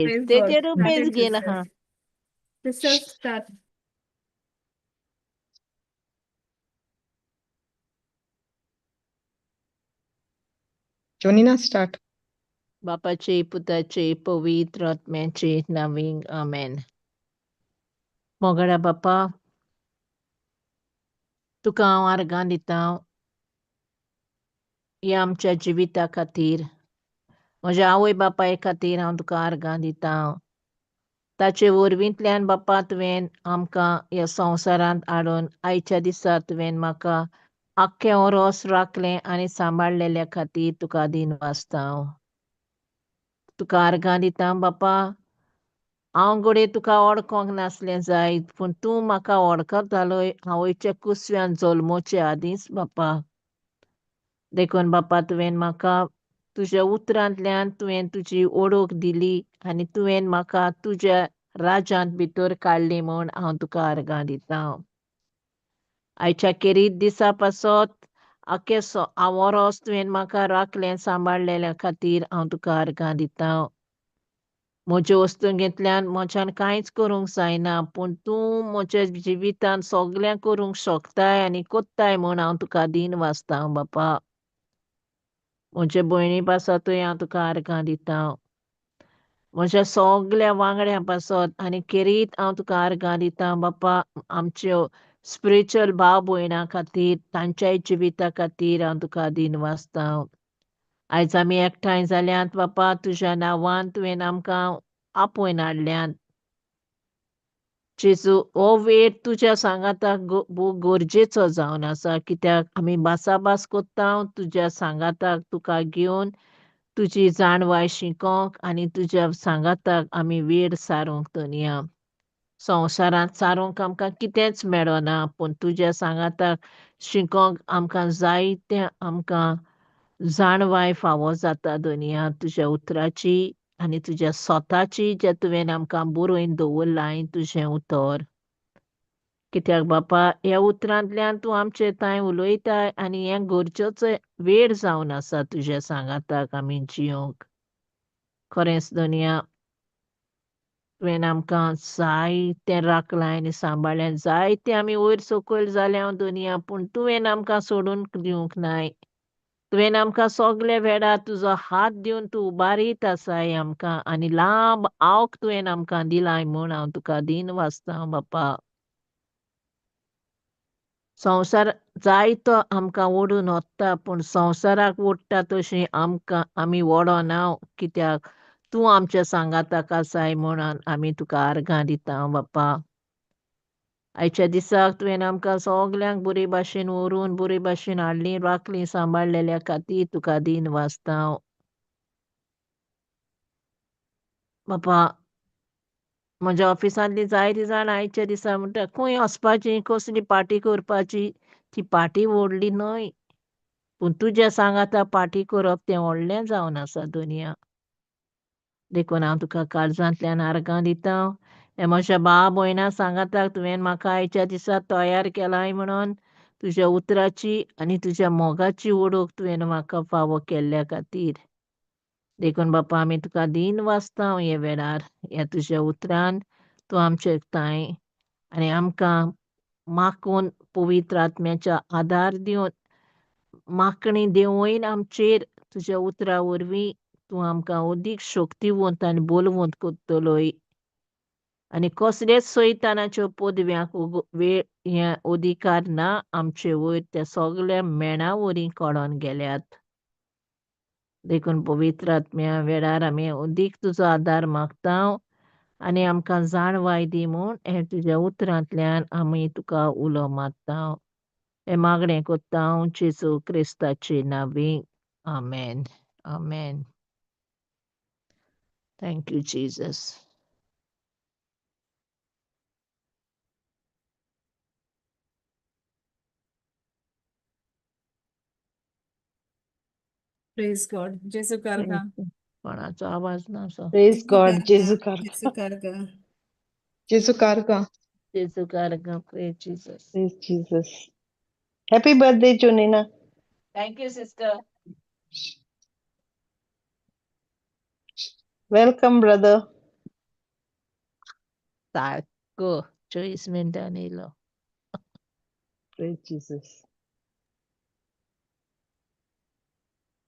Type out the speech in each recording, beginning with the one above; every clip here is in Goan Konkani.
Praise God. तेजेर पेज Started, घेवन आहा. sisters. Sisters, start. Jonina, start. बापाचे पुताचे पवित्र आत्म्याचे नावींग आमेन. मोगडा बापा, तुका हांव आर्गां दिता ह्या आमच्या जिविता खातीर, म्हज्या आवय बापाय खातीर हांव तुका आर्गां दिता. ताचे वरवींतल्यान बापा तुवें आमकां ह्या संवसारांत हाडून आयच्या दिसा तुवें म्हाका आख्खें ओरोस राखलें आनी सांबाळलेल्या खातीर तुका दिनवासता हांव. तुका आर्गां दिता बापा. हांव घडये तुका वळखोंक नासलें जायत, पूण तूं म्हाका वळखतालोय आवयच्या कुसव्यान जल्मोचे आदींच बापा. देखून बापा तुवें म्हाका तुज्या उतरांतल्यान तुवें तुजी ओळख दिली आनी तुवें म्हाका तुज्या राज्यांत भितर काडली म्हूण हांव तुका आर्गां दिता. आयच्या खेरीत दिसा पासत आख्खे आवरोस तुवें म्हाका राखलें सांबाळलेल्या खातीर हांव तुका आर्गां दिता. म्हज्या वस्तुंगेंतल्यान म्हज्यान कांयच करूंक जायना, पूण तूं म्हज्या जिवितांत सगळें करूंक शकताय आनी कोत्ताय म्हूण हांव तुका दिनवासता बापा. म्हजे भयणी पासतूय हांव तुका आर्गां दिता, म्हज्या सगल्या वांगड्यां पासत आनी खेरीत हांव तुका आर्गां दिता बापा. आमच्यो स्पिरिच्युअल भाव भयणां खातीर, तांच्याय जिविता खातीर हांव तुका दिनवासता. आयज आमी एकठांय जाल्यात बापा, तुज्या नांवान तुवें आमकां आपोवन हाडल्यात. जेजू, हो वेळ तुज्या सांगाताक भोव गरजेचो जावन आसा, कित्याक आमी भासाभास कोत्ता तुज्या सांगाताक, तुका घेवन तुजी जाणवाय शिकोंक आनी तुज्या सांगाताक आमी वेळ सारूंक. दुनिया संवसारांत सारूंक आमकां कितेंच मेळना, पूण तुज्या सांगाताक शिकोंक आमकां जायतें आमकां जाणवाय फावो जाता दुनिया तुज्या उतराची आनी तुज्या स्वताची, जें तुवें आमकां बरोवन दवरलां तुजें उतर. कित्याक बापा ह्या उतरांतल्यान तूं आमचे तांय उलयताय आनी हें गरजेचो वेळ जावन आसा तुज्या सांगाताक आमी जियोंक. खरेंच दुनिया तुवें आमकां जायतें राखलां आनी सांबाळ्ळें, जायतें आमी वयर सकयल जाल्या दुनिया, पूण तुवें आमकां सोडून दिवंक नाय. तुवें आमकां सगळे वेळार तुजो हात दिवन तूं उबारीत आसाय आमकां आनी लांब आवक तुवें आमकां दिलाय म्हूण हांव तुका दिनवासता बापा. संवसार जायतो आमकां ओडून वता, पूण संवसाराक ओडटा तशी आमकां आमी ओडना, कित्याक तूं आमच्या सांगाताक आसाय म्हणून आमी तुका आर्गां दिता बापा. आयच्या दिसाक तुवें आमकां सगल्यांक बरे भाशेन व्हरून बरे भाशेन हाडली राखली सांबाळलेल्या खातीर तुका दिनवासता बापा. म्हज्या ऑफिसांतली जायतीं जाणां आयच्या दिसा म्हणटा खंय वचपाची, कसली पार्टी करपाची. ती पार्टी व्हडली न्हय, पूण तुज्या सांगाता पार्टी करप तें व्हडलें जावन आसा दुनिया. देखून हांव तुका काळजांतल्यान आर्गां दिता. हे म्हज्या भाव भयणां सांगाताक तुवें म्हाका आयच्या दिसा तयार केलाय म्हणून तुज्या उतराची आनी तुज्या मोगाची ओळख तुवें म्हाका फावो केल्ल्या खातीर. देखून बापा आमी तुका दिनवासता हे वेळार. ह्या तुज्या उतरान तूं आमचे तांय आनी आमकां मागून पवित्र आत्म्याच्या आदार दिवन मागणी देंवयन आमचेर तुज्या उतरा वरवीं तूं आमकां अदीक शक्तीवंत आनी बलवंत करतलोय आनी कसलेच सैतानाच्यो पदव्यांक वेळ हे अधिकार ना आमचे वयर, ते सगळे मेणा वरी कळोन गेल्यात. देखून पवित्र आत्म्या वेळार आमी अदीक तुजो आदार मागता आनी आमकां जाणवाय दी म्हूण हे तुज्या उतरांतल्यान आमी तुका उलो मारता. हें मागणें कोत्ता हांव जेजू क्रिस्ताचे नांवी, आमेन, आमेन. Thank you Jesus. Praise God. Jesu karga. कोणाचो आवाज ना so. Praise God. Jesu karga. Jesu karga. Jesu karga. जेजू karga. Praise Jesus. Praise Jesus. Happy birthday, Jonina. Thank you sister. Welcome, brother. सारको 24 मिनटांनी येयलो. Praise Jesus.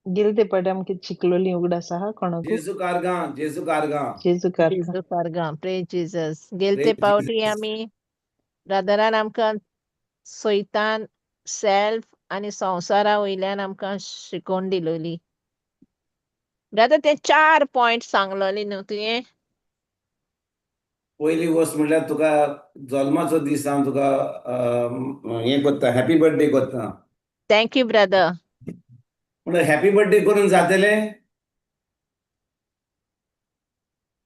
गेले ते पाटी आमकां शिकलोली उगडास आहा कोणाकू? जेजू कारगां, जेजू कारगां. जेजू कारगां. जेजू कारगां. Praise Jesus. गेले ते Praise पावटी Jesus. आमी ब्रदरान आमकां सैतान, सेल्फ आनी संवसारा वयल्यान आमकां शिकोवन दिलोली. ब्रदर, ते 4 पॉयंट सांगलोली न्हू तुवें? पयली वस्त म्हणल्यार तुका जल्माचो दीस हांव तुका हें करता, हॅपी बर्थडे करता. Thank you brother. म्हणल्यार हॅपी बर्थडे करून जातलें?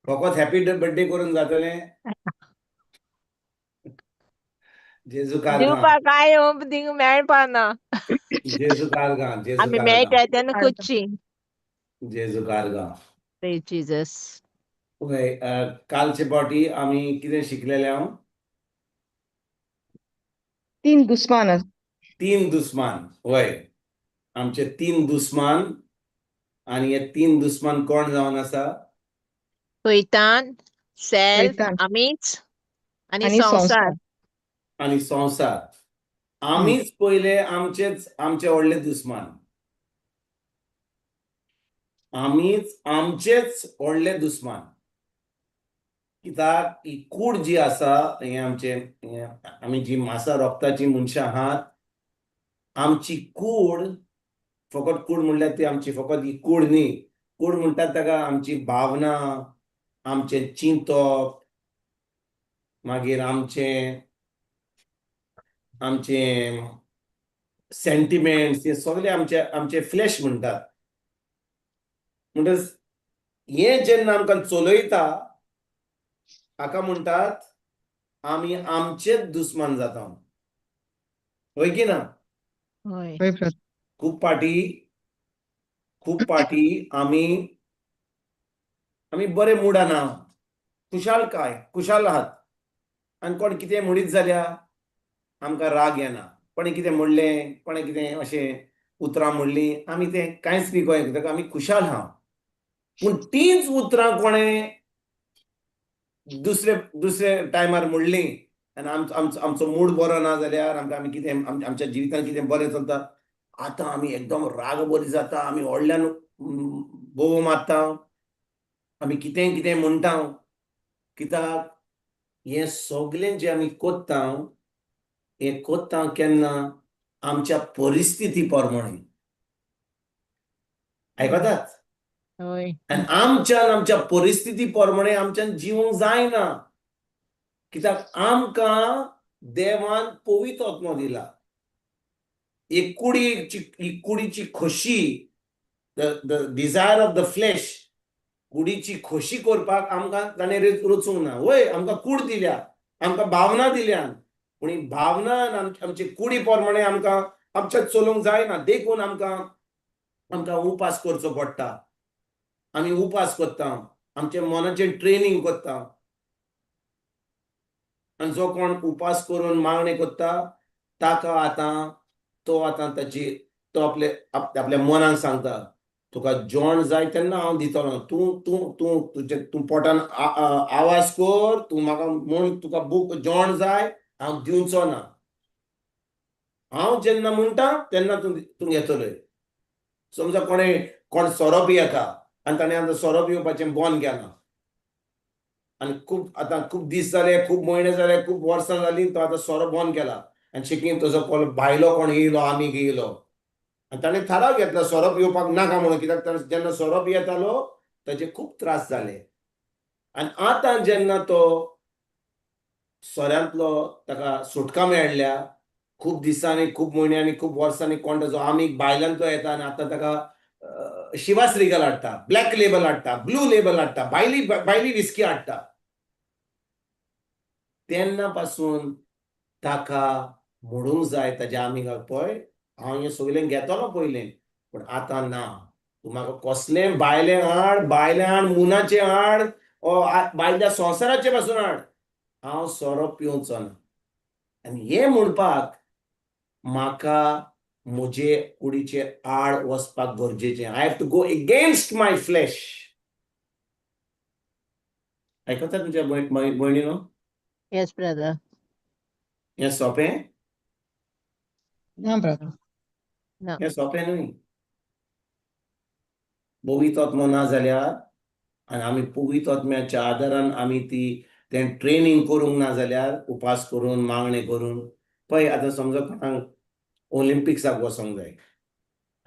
फकत हॅपी बर्थडे करून जातलें? जेजू कारगां. दिवपाक काय दिवंक मेळपा ना. जेजू कारगां, जेजू आमी कारगां. मेळटा तेन्ना करची. जेजू कारगां. Praise Jesus. वय, कालचे पावटी आमी कितें शिकलेले हांव? 3 दुस्मान आसा. 3 दुस्मान. वय, आमचे 3 दुस्मान. आनी हे 3 दुस्मान कोण जावन आसा? सैतान, सेल्फ, सैतान. आमीच आनी आनी संवसार. संवसार. आनी संवसार. आमीच पयले आमचेच आमचे व्हडले दुस्मान. आमीच आमचेच व्हडले दुस्मान. कित्याक ही कूड जी आसा, हें आमचें, हें आमी जी मासा रोगताची मनशां आहात, आमची कूड, फकत कूड म्हणल्यार ती आमची फकत ही कूड न्ही. कूड म्हणटात ताका आमची भावना, आमचें चिंतप, मागीर आमचें सेंटिमेंट्स, हे सगळे आमचे फ्लॅश म्हणटात. म्हणटच हें जेन्ना आमकां चलयता, हाका म्हणटात आमी आमचेच दुस्मान जाता. हय की ना? हय. हय ब्रदर. खूब पाटी आमी बरे मुडान आहा, खुशाल काय खुशाल आहात, आनी कोण कितें म्हणीत जाल्यार आमकां राग येना. कोणें कितें म्हणलें, कोणें कितें अशें उतरां म्हणलीं, आमी तें कांयच बी गोंय कित्याक आमी खुशाल आहा. पूण तींच उतरां कोणें दुसरे टायमार म्हणलीं आनी आमचो मूड बरो ना जाल्यार आमकां आमी कितें आमच्या जिवितांत कितें बरें चलता, आतां आमी एकदम राग बरी जाता, आमी व्हडल्यान बोवो मारता, आमी कितें कितें म्हणटा. कित्याक हें सगळें जें आमी कोत्ता, हें कोत्ता केन्ना आमच्या परिस्थिती प्रमाणे. आयकतात? हय. आनी आमच्यान आमच्या परिस्थिती प्रमाणे आमच्यान जिवंक जायना. कित्याक आमकां देवान पवित्र आत्मो दिला. एक कुडीची खोशी, the desire of the flesh, कुडीची खोशी करपाक आमकां ताणें रचूंक ना. वय, आमकां कूड दिल्या, आमकां भावना दिल्या, पूण ही भावना आमचे कुडी प्रमाणे आमकां आमच्या चलोवंक जायना. देखून आमकां उपास करचो पडटा. आमी उपास करता, आमच्या मनाचें ट्रेनींग करता. आनी जो कोण उपास करून मागणें करता ताका आतां तो आतां ताची तो आपले आपल्या मनाक सांगता, तुका जेवण जाय तेन्ना हांव दितलो, तूं तूं तूं तुजें तूं पोटान आवाज कर, तूं म्हाका म्हूण तुका भूक जेवण जाय, हांव दिवचो ना. हांव जेन्ना म्हणटा तेन्ना तूं घेतलो. समजा कोण सोरो पियेता आनी ताणें आतां सोरो पिवपाचें बंद केलां आनी खूब आतां खूब दीस जाले, खूब म्हयने जाले, खूब वर्सां जालीं, तो आतां सोरो बंद केला आनी शिकीन तसो कोण भायलो कोण येयलो, आमीग येयलो आनी ताणें थाराव घेतलो सोरो पिवपाक नाका म्हणून. कित्याक ताणें जेन्ना सोरो पियेतालो ताचे खूब त्रास जाले आनी आतां जेन्ना तो सोऱ्यांतलो ताका सुटका मेळ्ळ्या, खूब दिसांनी, खूब म्हयन्यांनी, खूब वर्सांनी कोण ताजो आमीग बायलांतलो येता आनी आतां ताका शिवास रिगल हाडटा, ब्लॅक लेबल हाडटा, ब्लू लेबल हाडटा, भायली विस्की हाडटा. तेन्ना पासून ताका म्हणूंक जाय ताज्या आमिगाक, पळय हांव हें सगळें घेतलो पयलें, पूण आतां ना. तूं म्हाका कसलें बायलें हाड, बायलें हाड, मुनाचें हाड, बायल्या संवसाराचें पासून हाड, हांव सोरो पिवचो ना. आनी हें म्हणपाक म्हाका म्हजे कुडीचे आड वचपाक गरजेचें. I have to go against my flesh. आयकता तुमच्या भयणीनो? Yes, brother. हें सोंपें? ना ब्रदर. ना. हें सोंपें न्हय. पवित्र आत्मो ना जाल्यार आनी आमी पवित्र आत्म्याच्या आदारान आमी ती तें ट्रेनींग करूंक ना जाल्यार, उपास करून, मागणें करून. पळय, आतां समजा कोणाक ऑलिम्पिक्साक वचोंक जाय.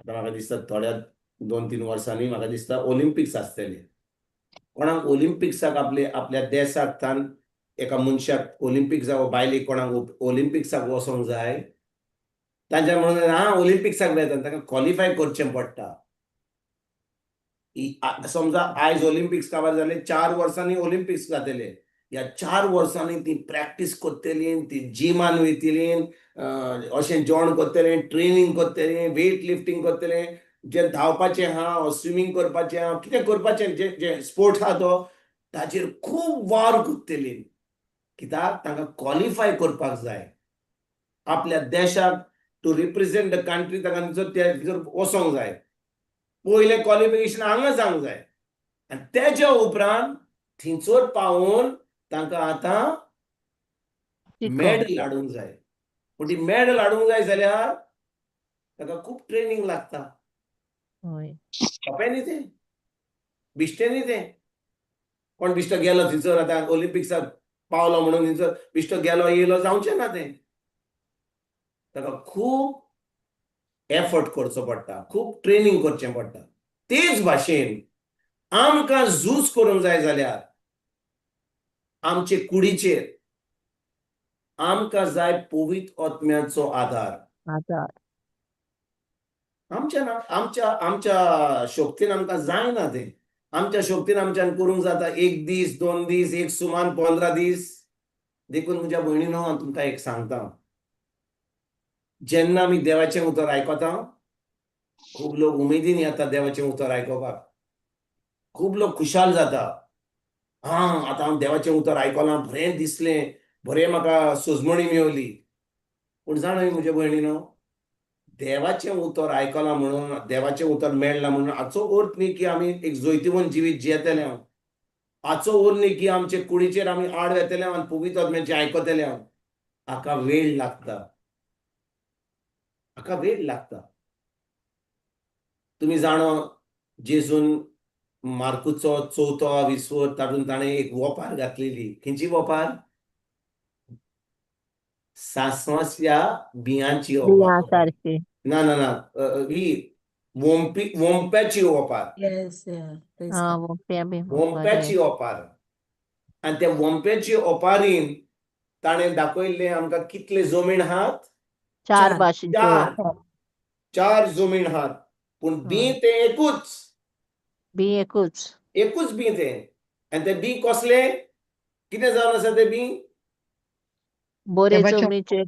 आतां म्हाका दिसता थोड्या 2-3 वर्सांनी म्हाका दिसता ऑलिम्पिक्स आसतले. कोणाक ऑलिम्पिक्साक आपले आपल्या देसाक तान एका मनशाक ऑलिम्पिक्साक वा बायलेक कोणाक ऑलिम्पिक्साक वचोंक जाय, तांच्या म्हणून हा ऑलिम्पिक्साक वयता, तांकां क्वॉलिफाय करचें पडटा. समजा आयज ऑलिम्पिक्स काबार जाले, 4 वर्सांनी ऑलिम्पिक्स जातले. ह्या 4 वर्सांनी ती प्रॅक्टीस करतली, ती जिमान वयतली, अशें जेवण करतले, ट्रेनींग करतले, वेट लिफ्टींग करतले, जे धांवपाचें आहा, स्विमींग करपाचें आहा, कितें करपाचें, जे जे स्पोर्ट्स आहा तो ताचेर खूब वावर करतली. कित्याक तांकां क्वॉलिफाय करपाक जाय आपल्या देशाक, टू रिप्रेझेंट the country. तांकां थंयसर ते भितर वचोंक जाय. पयलें क्वॉलिफिकेशन हांगा जावंक जाय आनी तेज्या उपरांत थंयसर पावोवन तांकां आतां मॅडल हाडूंक जाय. पूण ती मॅडल हाडूंक जाय जाल्यार ताका खूब ट्रेनींग लागता. सोंपें न्ही तें, बिश्टें न्ही तें. कोण बिश्टो गेलो थंयसर, आतां ऑलिम्पिक्साक पावलो म्हणून थंयसर बिश्टो गेलो येयलो जावचें ना तें. ताका खूब एफर्ट करचो पडटा, खूब ट्रेनींग करचें पडटा. तेच भाशेन आमकां झूज करूंक जाय जाल्यार आमचे कुडीचेर आमकां जाय पवित्र आत्म्याचो आदार. आदार. आमच्या ना, आमच्या आमच्या शक्तीन आमकां जायना तें. आमच्या शक्तीन आमच्यान करूंक जाता एक दीस, 2 दीस, एक सुमान 15 दीस. देखून म्हज्या भयणीनो, हांव तुमकां एक सांगता, जेन्ना आमी देवाचें उतर आयकता, खूब लोक उमेदीन येता देवाचें उतर आयकोपाक, खूब लोक खुशाल जाता, आं आतां हांव देवाचें उतर आयकलां, बरें दिसलें, बरें म्हाका सुजमणी मेवली. पूण जाणा म्हज्या भयणीनो, देवाचें उतर आयकलां म्हणून, देवाचें उतर मेळ्ळां म्हणून हाचो अर्थ न्ही की आमी एक जैतिवंत जिवीत जियेतले. हाचो अर्थ न्ही की आमचे कुडीचेर आमी आड वेतले आनी पवित्र आत्म्याचें आयकतले. हाका वेळ लागता, हाका वेळ लागता. तुमी जाणो, जेजून मार्कुचो 4थो विस्वर तातूंत ताणें एक वोपार घातलेली. खंयची वोपार? सासवाच्या बियांची बियां ओपार. सारकी. ना ना ना, ही वोमपी वोमप्याची ओपार. Yes, yeah. Praise हा God. वोंप्या बी वोमप्याची ओपार. आनी त्या वोमप्याची ओपारीन ताणें दाखयल्लें आमकां कितले जमीन आहात? चार चार. भाशेच्यो. चार. 4 जमीन आहात, पूण बी तें एकूच. बी एकूच. एकूच बी तें. आनी तें बी कसलें, कितें जावन आसा तें बी? बोरे देवाचें जमनीचेर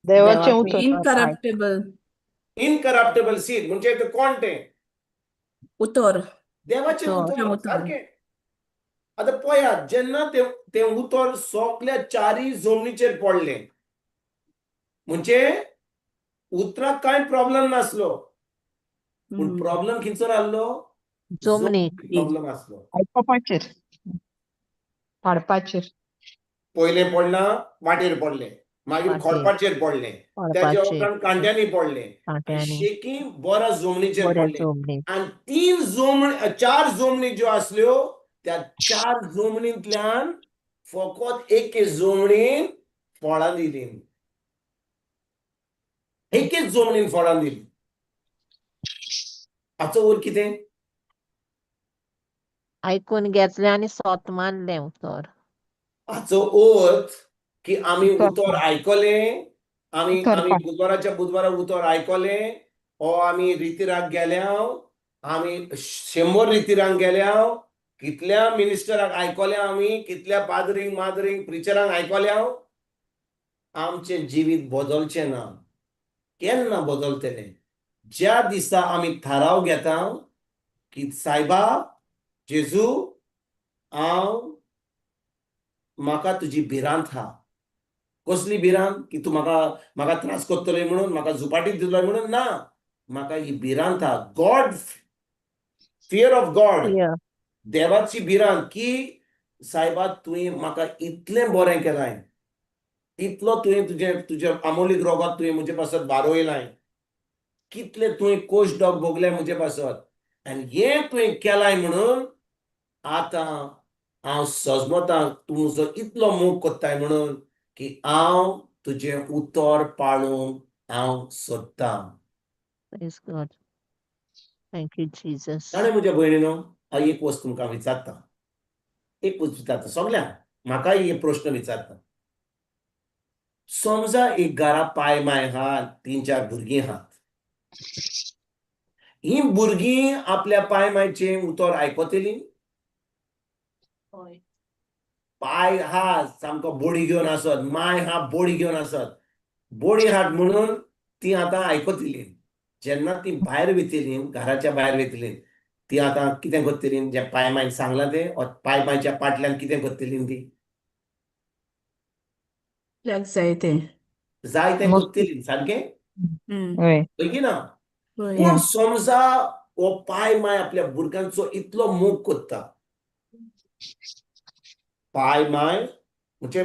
देवाचें देवाचें उतर. Incorruptible. Incorruptible seed म्हणजे तें कोण तें? उतर. देवाचें उतर. उतर. उतर. सारकें. आतां पळयात, जेन्ना तें तें उतर सगल्या चारीय जमनीचेर पडलें म्हणजे उतराक कांय प्रॉब्लम नासलो, पूण प्रॉब्लम खंयसर आहलो? जमनीक. प्रॉब्लम आसलो. आयकोपाचेर, पाडपाचेर. पयलें पडलां वाटेर पडलें, मागीर वाटेर. खोडपाचेर पडलें, त्याच्या पडपाचेर. उपरांत कांट्यांनी पडलें, कांट्यांनी. शेकी बऱ्या जमनीचेर बऱ्या पडलें. जमनीक. आनी 3 जमनी, 4 जमनी ज्यो आसल्यो त्या 4 जमनींतल्यान फकत एके जमनीन फळां दिलीं. एकेच जमनीन फळां दिलीं. हाचो अर्थ कितें? आयकून घेतलें आनी सोत मानलें उतर. हाचो अर्थ की आमी उतर. उतर आयकलें, आमी उतर आमी बुधवाराच्या बुधवारा उतर आयकलें, ओ आमी रितिराक गेल्या, आमी 100 रितिरांक गेल्या, कितल्या मिनिस्टराक आयकल्या आमी, कितल्या पाद्रींक माद्रींक प्रिचरांक आयकल्या, आमचें जिवीत बदलचें ना. केन्ना बदलतलें? ज्या दिसा आमी थाराव घेता की सायबा जेजू, हांव म्हाका तुजी भिरांत आहा. कसली भिरांत? की तूं म्हाका म्हाका त्रास करतलोय म्हणून, म्हाका झुपाटीत दितलोय म्हणून ना, म्हाका ही भिरांत आहा. गॉड, फियर ऑफ गॉड, देवाची भिरांत की सायबा तुवें म्हाका इतलें बरें केलां, इतलो तुवें तुजें तुजें आमोलीक रोगात तुवें म्हजे पासत बारयलां, कितले तुवें कोश डॉग भोगले म्हजे पासत, आनी हें तुवें केलाय म्हणून आतां हांव सजमतां तूं म्हजो इतलो मोग कोत्ताय म्हणून की हांव तुजें उतर पाळूंक हांव सोदतां. Praise God. Thank you, Jesus. ताणें म्हज्या भयणीनो, हांव एक वस्त तुमकां विचारता, एक वस्त विचारता सगल्यांक, म्हाकाय एक प्रश्न विचारता. समजा एक घरा पाय माय आहा, तीन चार भुरगीं आहात, हीं भुरगीं आपल्या पाय मायचें उतर आयकतलीं? हय. पाय हा सामको बोडी घेवन आसत, माय हा बोडी घेवन आसत, बोडी हाड म्हणून ती आतां आयकतली. जेन्ना ती भायर वयतली, घराच्या भायर वयतली, ती आतां कितें करतली? जें पाय मायन सांगलां तें, पाय मायच्या पाटल्यान कितें करतली ती? आपल्याक जाय तें. जाय तें करतली, सारकें? हय. हय की ना? हय. पूण समजा हो पाय माय आपल्या भुरग्यांचो इतलो मोग करता, पाय माय म्हणजे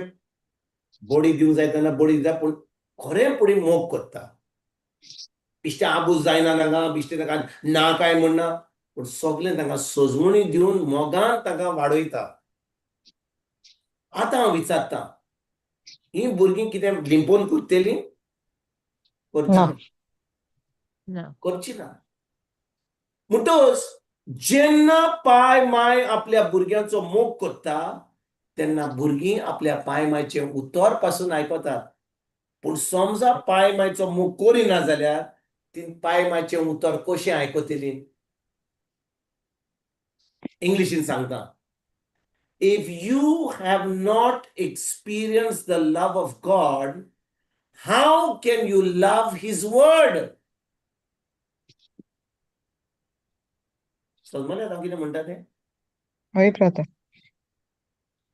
बोडी दिवंक जाय तेन्ना बोडी दिता, पूण खरें पुणी मोग करता, बिश्टें आबूज जायना तांकां, बिश्टें तांकां ना काय म्हणना, पूण सगळें तांकां सजवणी दिवन मोगान तांकां वाडयता. आतां हांव विचारता, हीं भुरगीं कितें लिंपोवन करतलीं? करची ना. ना. करची ना. म्हणटकच जेन्ना पाय माय आपल्या भुरग्यांचो मोग करता तेन्ना भुरगीं आपल्या पाय मायचें उतर पासून आयकतात. पूण समजा पाय मायचो मोग करिना जाल्यार ती पाय मायचें उतर कशें आयकतलीं? इंग्लिशीन सांगता, if you have not experienced the love of God, how can you love his word? समजलें हांव कितें म्हणटा तें? हय ब्रदर.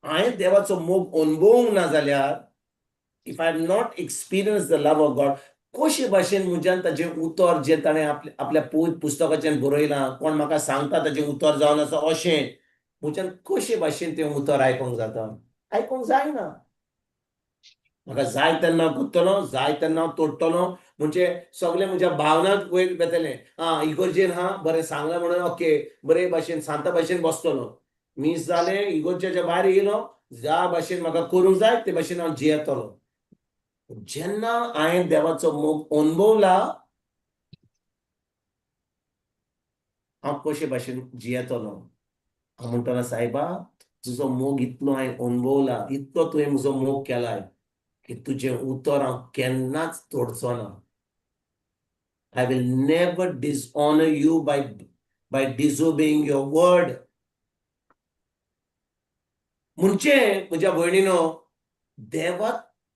हांवें देवाचो मोग अणभवूंक ना जाल्यार, if I have not experience the love of God, कशे भाशेन म्हज्यान ताजें उतर जें ताणें आपल्या आपल्या पुस्तकाचेर बरयलां, कोण म्हाका सांगता ताजें उतर जावन आसा अशें, म्हज्यान कशे भाशेन तें उतर आयकोंक जाता? आयकोंक जायना. म्हाका जाय तेन्ना हांव करतलो, जाय तेन्ना हांव तोडटलो, म्हणजे सगळें म्हज्या भावनाक वयर वेतलें. आं, इगोर्जेन हा बरें सांगलां म्हणून ओके, बरे भाशेन सांता भाशेन बसतलो. मीस जालें, इगोर्जेच्या भायर येयलो, ज्या भाशेन म्हाका करूंक जाय ते भाशेन हांव जियेतलो. जेन्ना हांवें देवाचो मोग अणभवला, हांव कशे भाशेन जियेतलो? हांव म्हणटलो, सायबा तुजो मोग इतलो हांवें अणभवला, इतलो तुवें म्हजो मोग केलाय की तुजें उतर हांव केन्नाच तोडचो ना. I will never dishonour you by disobeying your word. म्हणजे म्हज्या भयणीनो,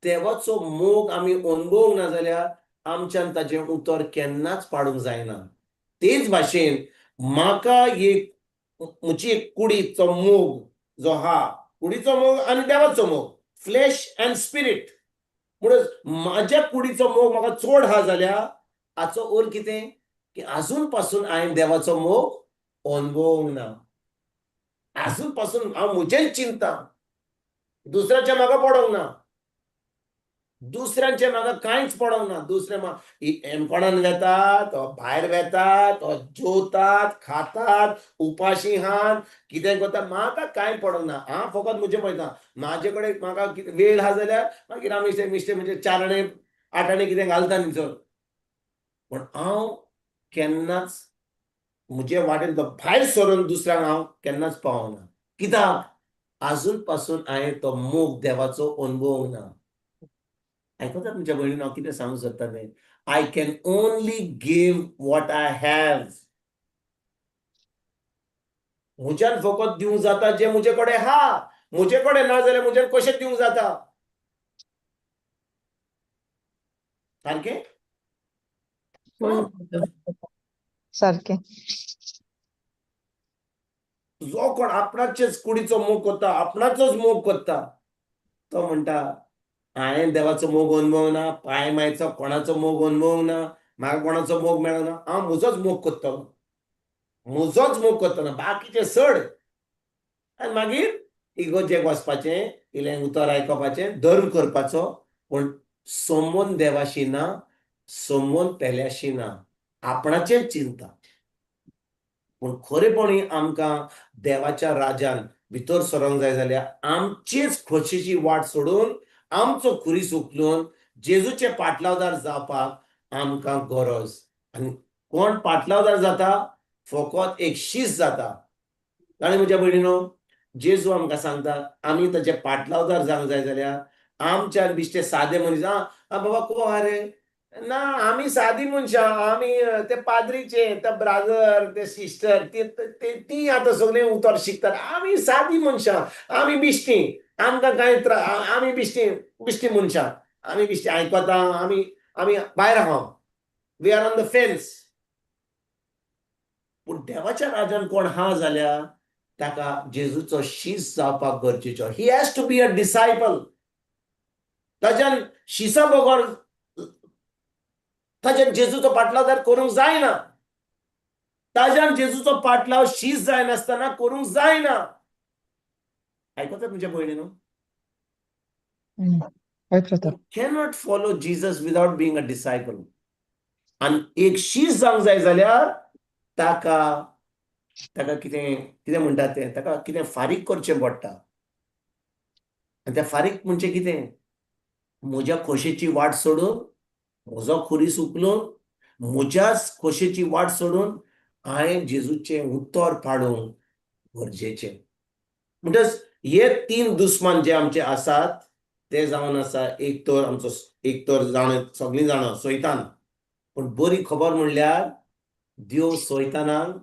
देवाचो मोग आमी अणभवूंक ना जाल्यार आमच्यान ताजें उतर केन्नाच पाडूंक जायना. तेच भाशेन म्हाका एक म्हजी एक कुडीचो मोग जो आहा, कुडीचो मोग आनी देवाचो मोग, फ्लॅश अँड स्पिरीट, म्हणून म्हाज्या कुडीचो मोग म्हाका चड आहा जाल्यार हाचो अर्थ कितें की आजून पासून हांवें देवाचो मोग अणभवूंक ना. आजून पासून हांव म्हजेंच चिंता, दुसऱ्याचें म्हाका पडोंक ना, दुसऱ्यांचें म्हाका कांयच पडोंक ना. दुसरे हेमकोणान वेतात, भायर वेतात, जेवतात, खातात, उपाशी आहात, कितें करता, म्हाका कांय पडोंक ना. हांव फकत म्हजें पळयता, म्हाजे कडेन म्हाका वेळ आहा जाल्यार मागीर आमी मिश्टे म्हणजे चाराणे आठाणे कितें घालता न्ही. पूण हांव केन्नाच म्हजे वाटेन तो भायर सरून दुसऱ्यांक हांव केन्नाच पावना. कित्याक? आजून पासून हांवें तो मोग देवाचो अणभवूंक ना. आयकतात तुमच्या भयणीन हांव कितें सांगूंक सोदता तें? I can only give what I have. म्हज्यान फकत दिवंक जाता जें म्हजे कडेन आहा. म्हजे कडेन ना जाल्यार म्हज्यान कशें दिवंक जाता? सारकें? सारकें. जो कोण आपणाचेच कुडीचो मोग करता, आपणाचोच मोग करता, तो म्हणटा हांवें देवाचो मोग अणभवना, पाय मायचो कोणाचो मोग अणभवना, म्हाका कोणाचो मोग मेळना, हांव म्हजोच मोग करतलो, म्हजोच मोग करतलो, बाकीचे सड. आनी मागीर इगोर्जेक वचपाचें, इल्लें उतर आयकोपाचें, धर्म करपाचो, पूण संबंद देवाशी ना, संबंद पेल्याशी ना, आपणाचेर चिंता. पूण खरेपणी आमकां देवाच्या राजान भितर सरोंक जाय जाल्यार आमचेच खोशेची वाट सोडून आमचो खुरीस उखलून जेजूचे पाटलावदार जावपाक आमकां गरज. आनी कोण पाटलावदार जाता? फकत एक शीस जाता. आनी म्हज्या भयणीनो, जेजू आमकां सांगता आमी ताचे पाटलावदार जावंक जाय जाल्यार आमच्या बिश्टे सादे मनीस, आं बाबा को आहा रे, ना आमी सादी मनशां, आमी ते पाद्रीचे, ते ब्रादर, ते सिस्टर, ती आतां सगळीं उतर शिकतात, आमी सादी मनशां, आमी बिश्टी, आमकां कांय आमी बिश्टी, बिश्टी मनशां, आमी बिश्टी आयकता, आमी आमी भायर आहा, we are on the fence. पूण देवाच्या राजान कोण आहा जाल्यार ताका जेजूचो शीस जावपाक गरजेचो. He has to be a disciple. ताज्यान शिसा बगर ताज्यान जेजूचो पाटलावदार करूंक जायना. ताज्यान जेजूचो पाटलाव शीस जायनासतना करूंक जायना. आयकतात म्हज्या भयणीनो? हय brother. You cannot follow Jesus without being a disciple. आनी एक शीस जावंक जाय जाल्यार ताका ताका कितें कितें म्हणटात तें, ताका कितें फारीक करचें पडटा. आनी तें फारीक म्हणजे कितें? म्हज्या खोशेची वाट सोडून, म्हजो खुरीस उखलून, म्हज्याच खोशेची वाट सोडून हांवें जेजूचें उतर पाडूंक गरजेचें. म्हणटच हे तीन दुस्मान जे आमचे आसात ते जावन आसा, एक तर आमचो, एक तर जाण सगळीं जाणां सैतान. पूण बरी खबर म्हणल्यार देव सैतानाक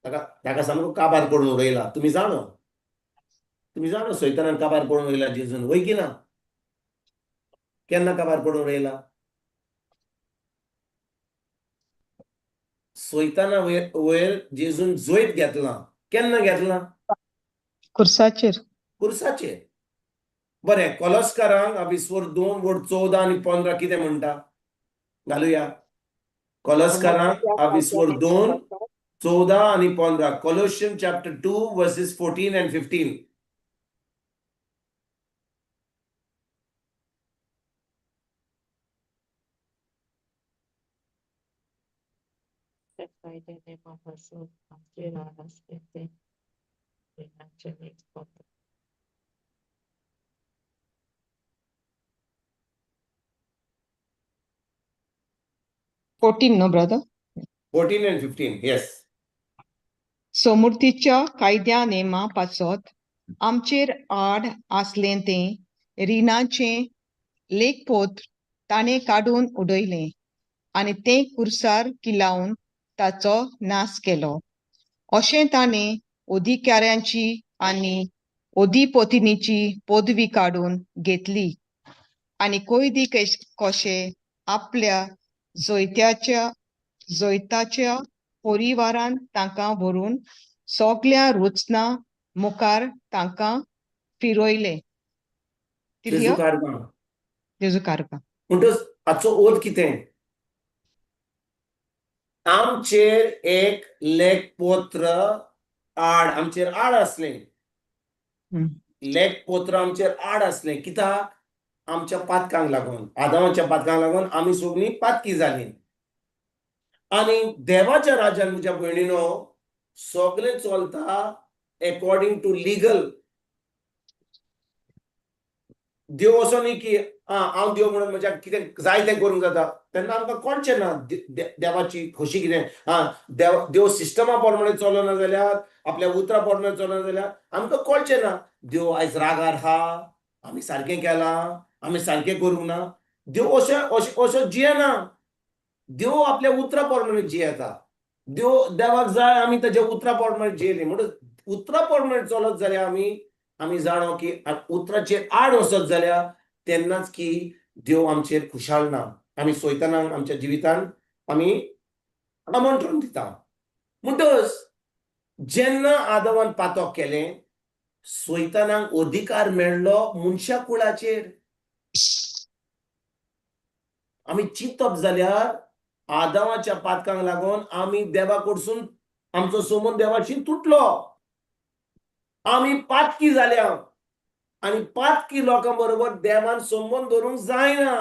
ताका ताका सामको काबार करून उडयला. तुमी जाणो, तुमी जाणो सैतानाक काबार करून उडयला जेजून, वय की ना? केन्ना काबार करून उडयला? सैताना वयर वयर जेजून जैत घेतलां. केन्ना घेतलां? खुर्साचेर. खुर्साचेर. बरें, कोलोस्कारांक अभिस्वर 2 वड 14 आनी 15 कितें म्हणटा? घालुया. कोलोस्कारांक अभिस्वर 2 14 आनी 15, Colossian chapter 2 verses 14 and 15. 14 no brother? 14 and 15, yes. सोमुर्तीच्या कायद्या नेमा पासत आमचेर आड आसलें तें रिणाचें लेखपत्र ताणें काडून उडयलें आनी तें कुर्सार किलावन ताचो नाश केलो. अशें ताणें अधिकाऱ्यांची आनी अधिपतिनीची पदवी काडून घेतली आनी कैदी कशे आपल्या जैत्याच्या जैताच्या परिवारान तांकां व्हरून सगल्या रचना मुखार तांकां फिरयले. जेजू कारभार. जेजू कारभार. म्हणटच हाचो अर्थ कितें? आमचेर एक लेखपत्र आड, आमचेर आड आसलें. लेखपत्र आमचेर आड आसलें कित्याक? आमच्या पातकांक लागून, आदामाच्या पातकांक लागून आमी सगळीं पातकी जालीं. आनी देवाच्या राजान म्हज्या भयणीनो सगळें चलता एकॉर्डिंग टू लिगल. देव असो न्ही की आं हांव देव म्हणून म्हज्या कितें जाय तें करूंक जाता, तेन्ना आमकां कळचें ना देवाची खोशी कितें. आं देव देव सिस्टमा प्रमाणे चलना जाल्यार, आपल्या उतरा प्रमाणे चलना जाल्यार आमकां कळचें ना देव आयज रागार आहा, आमी सारकें केलां, आमी सारकें करूंक ना. देव अशें अशें असो जियेना. देव आपल्या उतरा प्रमाणे जियेता. देव देवाक जाय आमी ताच्या उतरा प्रमाणे जियेली. म्हणून उतरा प्रमाणे चलत जाल्यार आमी आमी जाणो की उतराचेर आड वचत जाल्यार तेन्नाच की देव आमचेर खुशाल ना. आमी सोयतानाक आमच्या जिवितान आमी आमंत्रण दिता. म्हणटच जेन्ना आदवान पातक केलें, सोयतानाक अधिकार मेळ्ळो मनशा कुळाचेर. आमी चिंतप जाल्यार आदामाच्या पातकांक लागून आमी देवा कडसून आमचो संबंद देवाशी तुटलो. आमी पातकी जाल्या आनी पातकी लोकां बरोबर देवान संबंद दवरूंक जायना,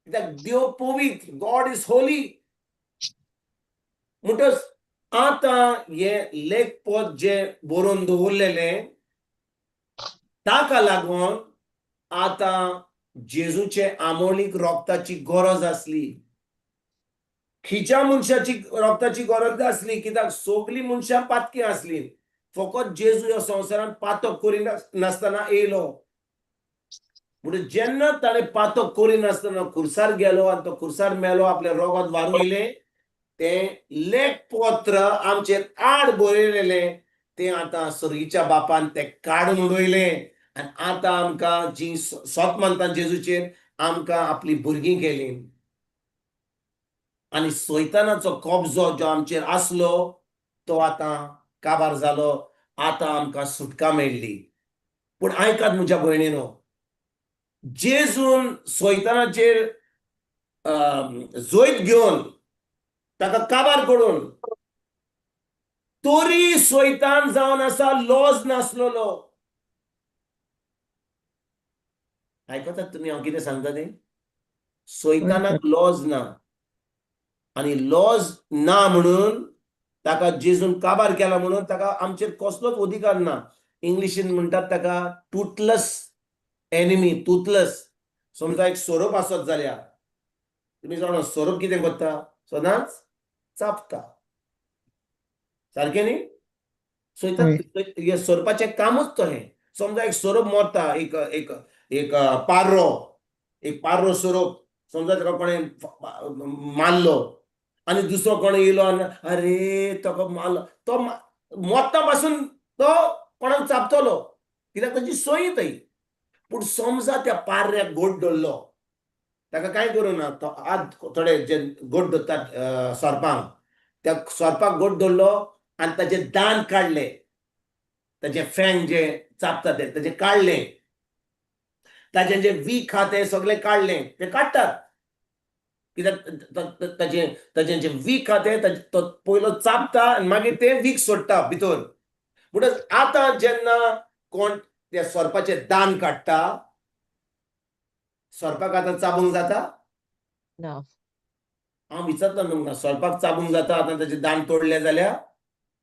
कित्याक देव पवित्र, गॉड is Holi. म्हणटच आतां हें लेखपद जें बरोवन दवरलेलें ताका लागून आतां जेजूचे आमोलीक रोगताची गरज आसली. खिच्या मनशाची रोगताची गरज आसली, कित्याक सगलीं मनशां पातकी आसली. फकत जेजू ह्या संवसारांत पातक करिनासतना येयलो. म्हणून जेन्ना ताणें पातक करिनासतना खुर्सार गेलो आनी तो खुर्सार मेलो, आपलें रोगत वारयलें, तें लेखपत्र आमचेर आड बरयलेलें तें आतां सर्गीच्या बापान तें काडून उडयलें. आनी आतां आमकां जीं सोत मानता जेजूचेर, आमकां आपलीं भुरगीं केलीं. आनी सैतानाचो कब्जो जो आमचेर आसलो तो आतां काबार जालो. आतां आमकां सुटका मेळ्ळी. पूण आयकात म्हज्या भयणीनो, जेजून सैतानाचेर जैत घेवन ताका काबार करून तरी सैतान जावन आसा लॉज नासलेलो. आयकतात तुमी हांव कितें सांगता तें? सैतानाक लॉज ना, आनी लॉज ना म्हणून ताका जेजून काबार केला म्हणून ताका आमचेर कसलोच अधिकार ना. इंग्लिशीन म्हणटात ताका टुथलस एनिमी, टुथलस. समजा एक सोरोप आसत जाल्यार तुमी जाणा सोरोप कितें करता, सदांच चाबता, सारकें न्ही? सो सोरपाचें कामूच तो हें. समजा एक सोरोप मरता, एक एक एक पार्रो, एक पार्रो सोरोप समजा ताका कोणें मारलो आनी दुसरो कोण येयलो आनी अरे ताका मारलो, तो मरता पासून तो कोणाक चाबतलो, कित्याक ताची सोय थंय. पूण समजा त्या पार्ऱ्याक गोड धरलो, ताका कांय करूं ना, तो आद थोडे जे गोड धरतात सोरपांक, त्या सोरपाक गोड धरलो आनी ताचे दांत काडले, ताचे फँग जे चाबता ते ताचे काडले, ताचे जे वीख आहा ते सगळे काडले, ते काडटात कित्याक ताचे ताचे जे वीख आहा ते तो पयलो चाबता आनी मागीर ते वीख सोडटा भितर. म्हणटच आतां जेन्ना कोण त्या सोरपाचे दांत काडटा, सोरपाक आतां चाबूंक जाता? ना. हांव विचारता तुमकां, सोरपाक चाबूंक जाता आतां ताचे दांत तोडले जाल्यार?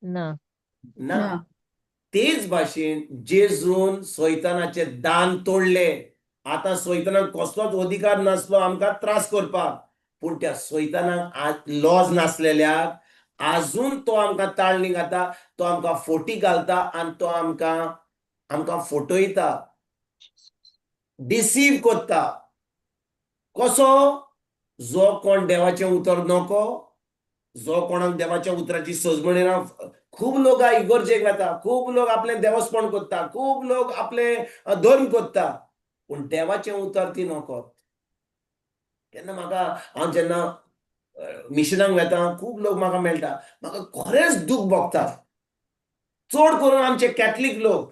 ना. ना. तेच भाशेन जेजून सैतानाचे दांत तोडले. आतां सैतानाक कसलोच अधिकार नासलो आमकां त्रास करपाक, पूण त्या सैतानाक लॉज नासलेल्याक आजून तो आमकां ताळणी घालता, तो आमकां फोटी घालता आनी तो आमकां आमकां फटयता, डिसीव करता. कसो? जो कोण देवाचें उतर नको, जो कोणाक देवाच्या उतराची सजमणी ना. खूब लोक इगर्जेक वता, खूब लोक आपलें देवस्पण करता, खूब लोक आपले धर्म करता, पूण देवाचें उतर ती नको. केन्ना म्हाका हांव जेन्ना मिशनाक वता खूब लोक म्हाका मेळटा, म्हाका खरेंच दूख भोगता. चड करून आमचे कॅथलीक लोक,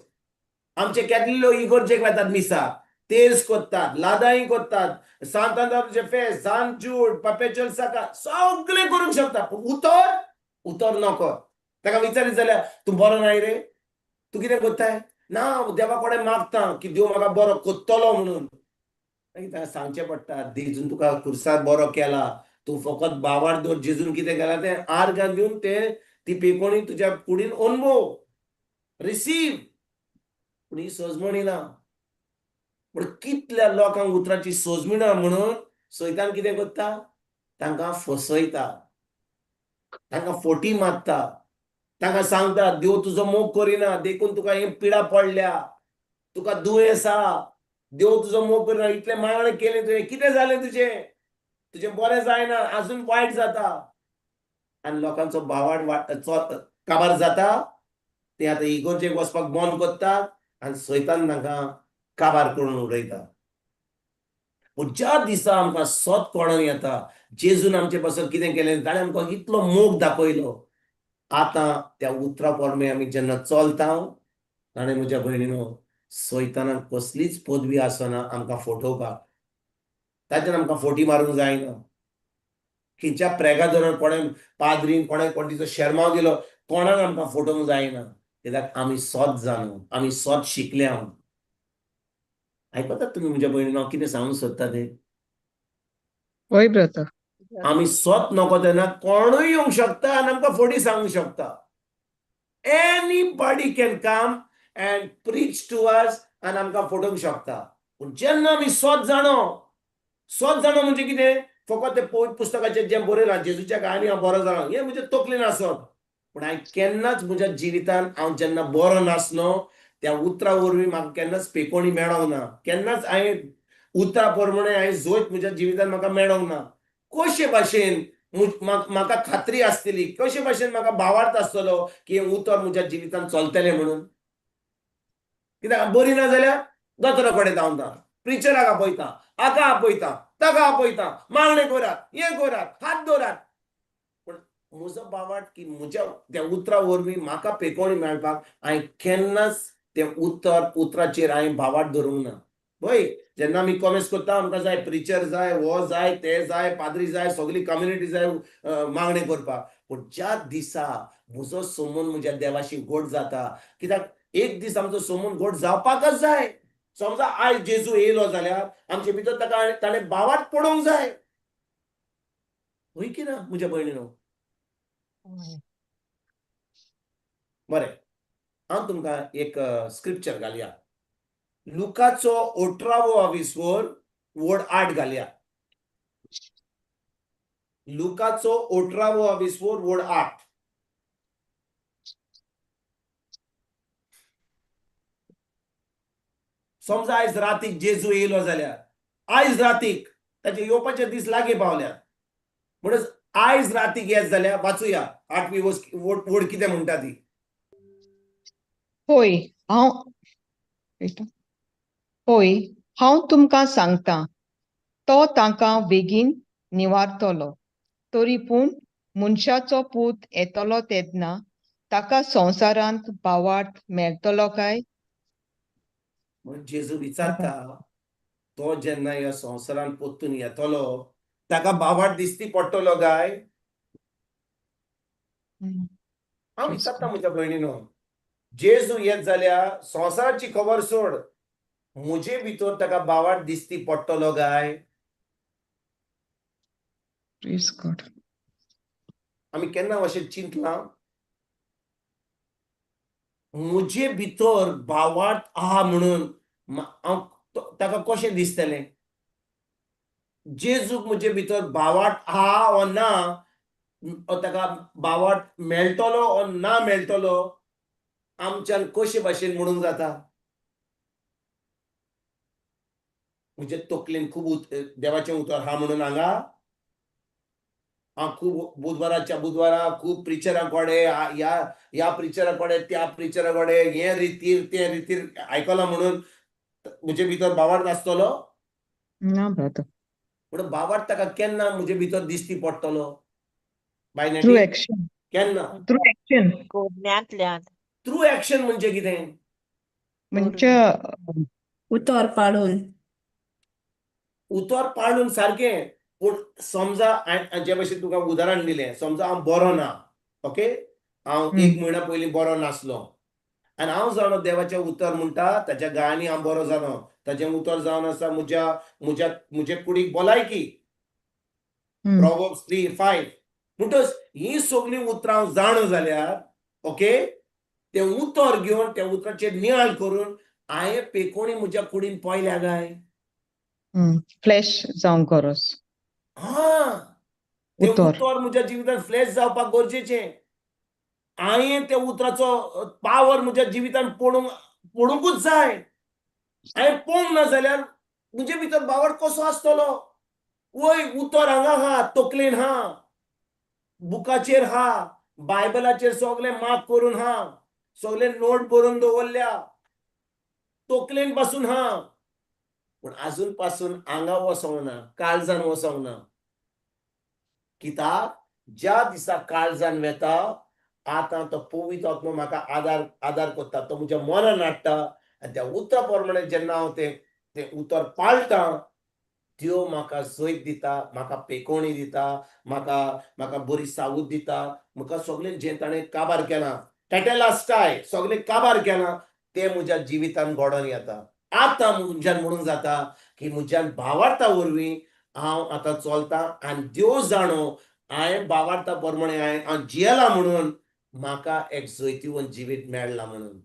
आमचे कॅथलीक लोक इगर्जेक वतात, मिसाक तेज करतात, लादाई करतात, सांत आंद्राचे फेस्त, सांत जूड, परपेच्युअल साका सगळें करूंक शकता, पूण उतर उतर नको. ताका विचारीत जाल्यार तूं बरो नाय रे, तूं कितें करताय? ना, देवा कडेन मागता की देव म्हाका बरो करतलो म्हणून. मागीर ताका सांगचें पडटा, जेजून तुका खुर्सार बरो केला, तूं फकत बावार दवर, जेजून कितें केलां तें आर्गां दिवन तें ती पेकोणी तुज्या कुडीन अनुभव रिसीव. पूण ही सजमणी ना. पूण कितल्या लोकांक उतराची सजमणी ना म्हणून सैतान कितें करता, तांकां फसयता, तांकां फोटी मारता, तांकां सांगता देव तुजो मोग करिना देखून तुका ही पिडा पडल्या, तुका दुयेंस आहा, देव तुजो मोग करिना, इतलें मागणें केलें तुवें, कितें जालें तुजें, तुजें बरें जायना, आजून वायट जाता. आनी लोकांचो भावाड काबार जाता, ते आतां इगर्जेक वचपाक बंद करतात आनी सैतान तांकां काबार करून उडयता. पूण ज्या दिसा आमकां सत कळोन येता, जेजून आमचे पासत कितें केलें, ताणें आमकां इतलो मोग दाखयलो, आतां त्या उतरा पोरमे आमी जेन्ना चलता, ताणें म्हज्या भयणीनो सैतानाक कसलीच पदवी आसना आमकां फटोवपाक, ताच्यान आमकां फोटी मारूंक जायना. खंयच्या प्रेगादोरान कोणें पाद्रीन कोणें कोण तिचो शेरमांव दिलो, कोणाक आमकां फटोवंक जायना. कित्याक आमी सोत जाणू, आमी सोत शिकले. हांव आयकतात तुमी म्हज्या भयणीन हांव कितें सांगूंक सोदता तें? हय ब्रदर. आमी सोत नको तेन्ना कोणूय येवंक शकता आनी आमकां फटी सांगूंक शकता. Anybody can come and preach to us आनी आमकां फटोवंक शकता. पूण जेन्ना आमी सोत जाणो, सोत जाणो म्हणजे कितें? फकत तें पवित्र पुस्तकाचेर जें बरयलां जेजूच्या काळांनी हांव बरो जालो हें म्हज्या तकलेन आसत, पूण हांवें केन्नाच म्हज्या जिवितान हांव जेन्ना बरो नासलो त्या उतरा वरवीं म्हाका केन्नाच पेकोणी मेळोंक ना. केन्नाच हांवें उतरा प्रमाणे हांवें जोत म्हज्या जिवितान म्हाका मेळोंक ना. कशे भाशेन म्हाका खात्री आसतली, कशे भाशेन म्हाका भावार्थ आसतलो की हें उतर म्हज्या जिवितान चलतलें म्हणून? कित्याक बरी ना जाल्यार दोतोरा कडेन धांवता, प्रिचराक आपयता, हाका आपयता, ताका आपयता, मागणें करात, हें करात, हात दवरात. पूण म्हजो भावार्थ की म्हज्या त्या उतरा वरवीं म्हाका पेकोणी मेळपाक हांवें केन्नाच तें उतर उतराचेर हांवें भावार्थ धरूंक ना. हय, जेन्ना आमी कॉमेस करता आमकां जाय प्रिचर जाय, हो जाय, ते जाय, पाद्री जाय, सगळी कम्युनिटी जाय मागणें करपाक. पूण ज्या दिसा म्हजो सोमून म्हज्या देवाशी गोड जाता, कित्याक एक दीस आमचो सोमून गोड जावपाकच जाय. समजा आयज जेजू येयलो जाल्यार आमचे भितर ताका ताणें भावार्थ पडोवंक जाय. हय की ना म्हज्या भयणीनो? बरें, हांव तुमकां एक स्क्रिप्चर घालया. लुकाचो 18वो आविस्वर वड 8 घालया. लुकाचो 18वो आविस्वर वड 8. समजा आयज रातीक जेजू येयलो जाल्यार, आयज रातीक ताचे येवपाचे दीस लागीं पावल्यात, म्हणून आयज रातीक येत जाल्यार वाचुया 8वी वड कितें म्हणटा ती. होय हांव होय हांव तुमकां सांगता, तो तांकां बेगीन निवारतलो. तरी पूण मनशाचो पूत येतलो तेन्ना ताका संवसारांत भावार्थ मेळटलो काय? म्हणून जेजू विचारता, तो जेन्ना ह्या संवसारांत परतून येतलो ताका भावार्थ दिसती पडटलो काय? हांव विचारता म्हज्या भयणीनो, जेजू येत जाल्यार संवसाराची खबर सोड, म्हजे भितर ताका भावार्थ दिसती पडटलो काय? आमी केन्ना अशें चिंतलां? म्हजे भितर भावार्थ आहा म्हणून हांव ताका कशें दिसतलें? जेजूक म्हजे भितर भावार्थ आहा ओ ना, ताका भावार्थ मेळटलो ओ ना मेळटलो, आमच्यान कशे भाशेन म्हणूंक जाता? म्हजे तकलेन खूब देवाचें उतर आहा म्हणून हांगा हांव खूब बुधवाराच्या बुधवारा खूब प्रिचरां कडेन, ह्या प्रिचरा कडेन, त्या प्रिचरा कडेन, हें रितीर तें रितीर आयकलां म्हणून म्हजे भितर भावार्थ आसतलो ना ब्रदर. पूण भावार्थ ताका केन्ना म्हजे भितर दिसती पडटलो? Through action. केन्ना? Through action. थ्रू एक्शन म्हणजे कितें? म्हणजे उतर पाळून. उतर पाळून सारकें. पूण समजा जे भशेन तुका उदाहरण दिलें, समजा हांव बरो ना, ओके, हांव एक म्हयन्या पयलीं बरो नासलो आनी हांव जाणो देवाचें उतर म्हणटा ताच्या गायांनी हांव बरो जालो, ताचें उतर जावन आसा म्हज्या म्हज्या म्हजे कुडीक भलायकी, Proverbs 3:5. म्हणटच हीं सगळीं उतरां हांव जाणो जाल्यार, ओके, तें उतर घेवन त्या उतराचेर नियाळ करून हांवें पेकोणी म्हज्या कुडीन पळयल्या काय? फ्लॅश जावंक गरज. हा, तें उतर म्हज्या जिवितांत फ्लॅश जावपाक गरजेचें. हांवें त्या उतराचो पावर म्हज्या जिवितांत पडूंकूच जाय. हांवें पळोवंक ना जाल्यार म्हजे भितर भावार्थ कसो आसतलो? वय, उतर हांगा आहा, तकलेन आहा, बुकाचेर आहा, बायबलाचेर सगळें मार्क करून आहा, सगळे नोट बरोवन दवरल्या, तकलेन पासून आहा, पूण आजून पासून आंगा वचोंक ना, काळजान वचोंक ना. कित्याक ज्या दिसा काळजान वेता आतां तो पवित्र आत्मो म्हाका आदार आदार करता, तो म्हज्या मनान हाडटा आनी त्या उतरा प्रमाणे जेन्ना हांव तें तें उतर पाळटा, त्यो म्हाका जैत दिता, म्हाका पेकोणी दिता, म्हाका म्हाका बरी सावूद दिता, म्हाका सगळें जें ताणें काबार केलां टेटेलास्टाय सगळें काबार केलां तें म्हज्या जिवितान घडोवन येता. आतां म्हज्यान म्हणूंक जाता की म्हज्यान भावार्था वरवीं हांव आतां चलतां आनी देव जाणो हांवें भावार्था प्रमाणे हांवें हांव जियेलां म्हणून म्हाका एक जैतिवंत जिवीत मेळ्ळां म्हणून.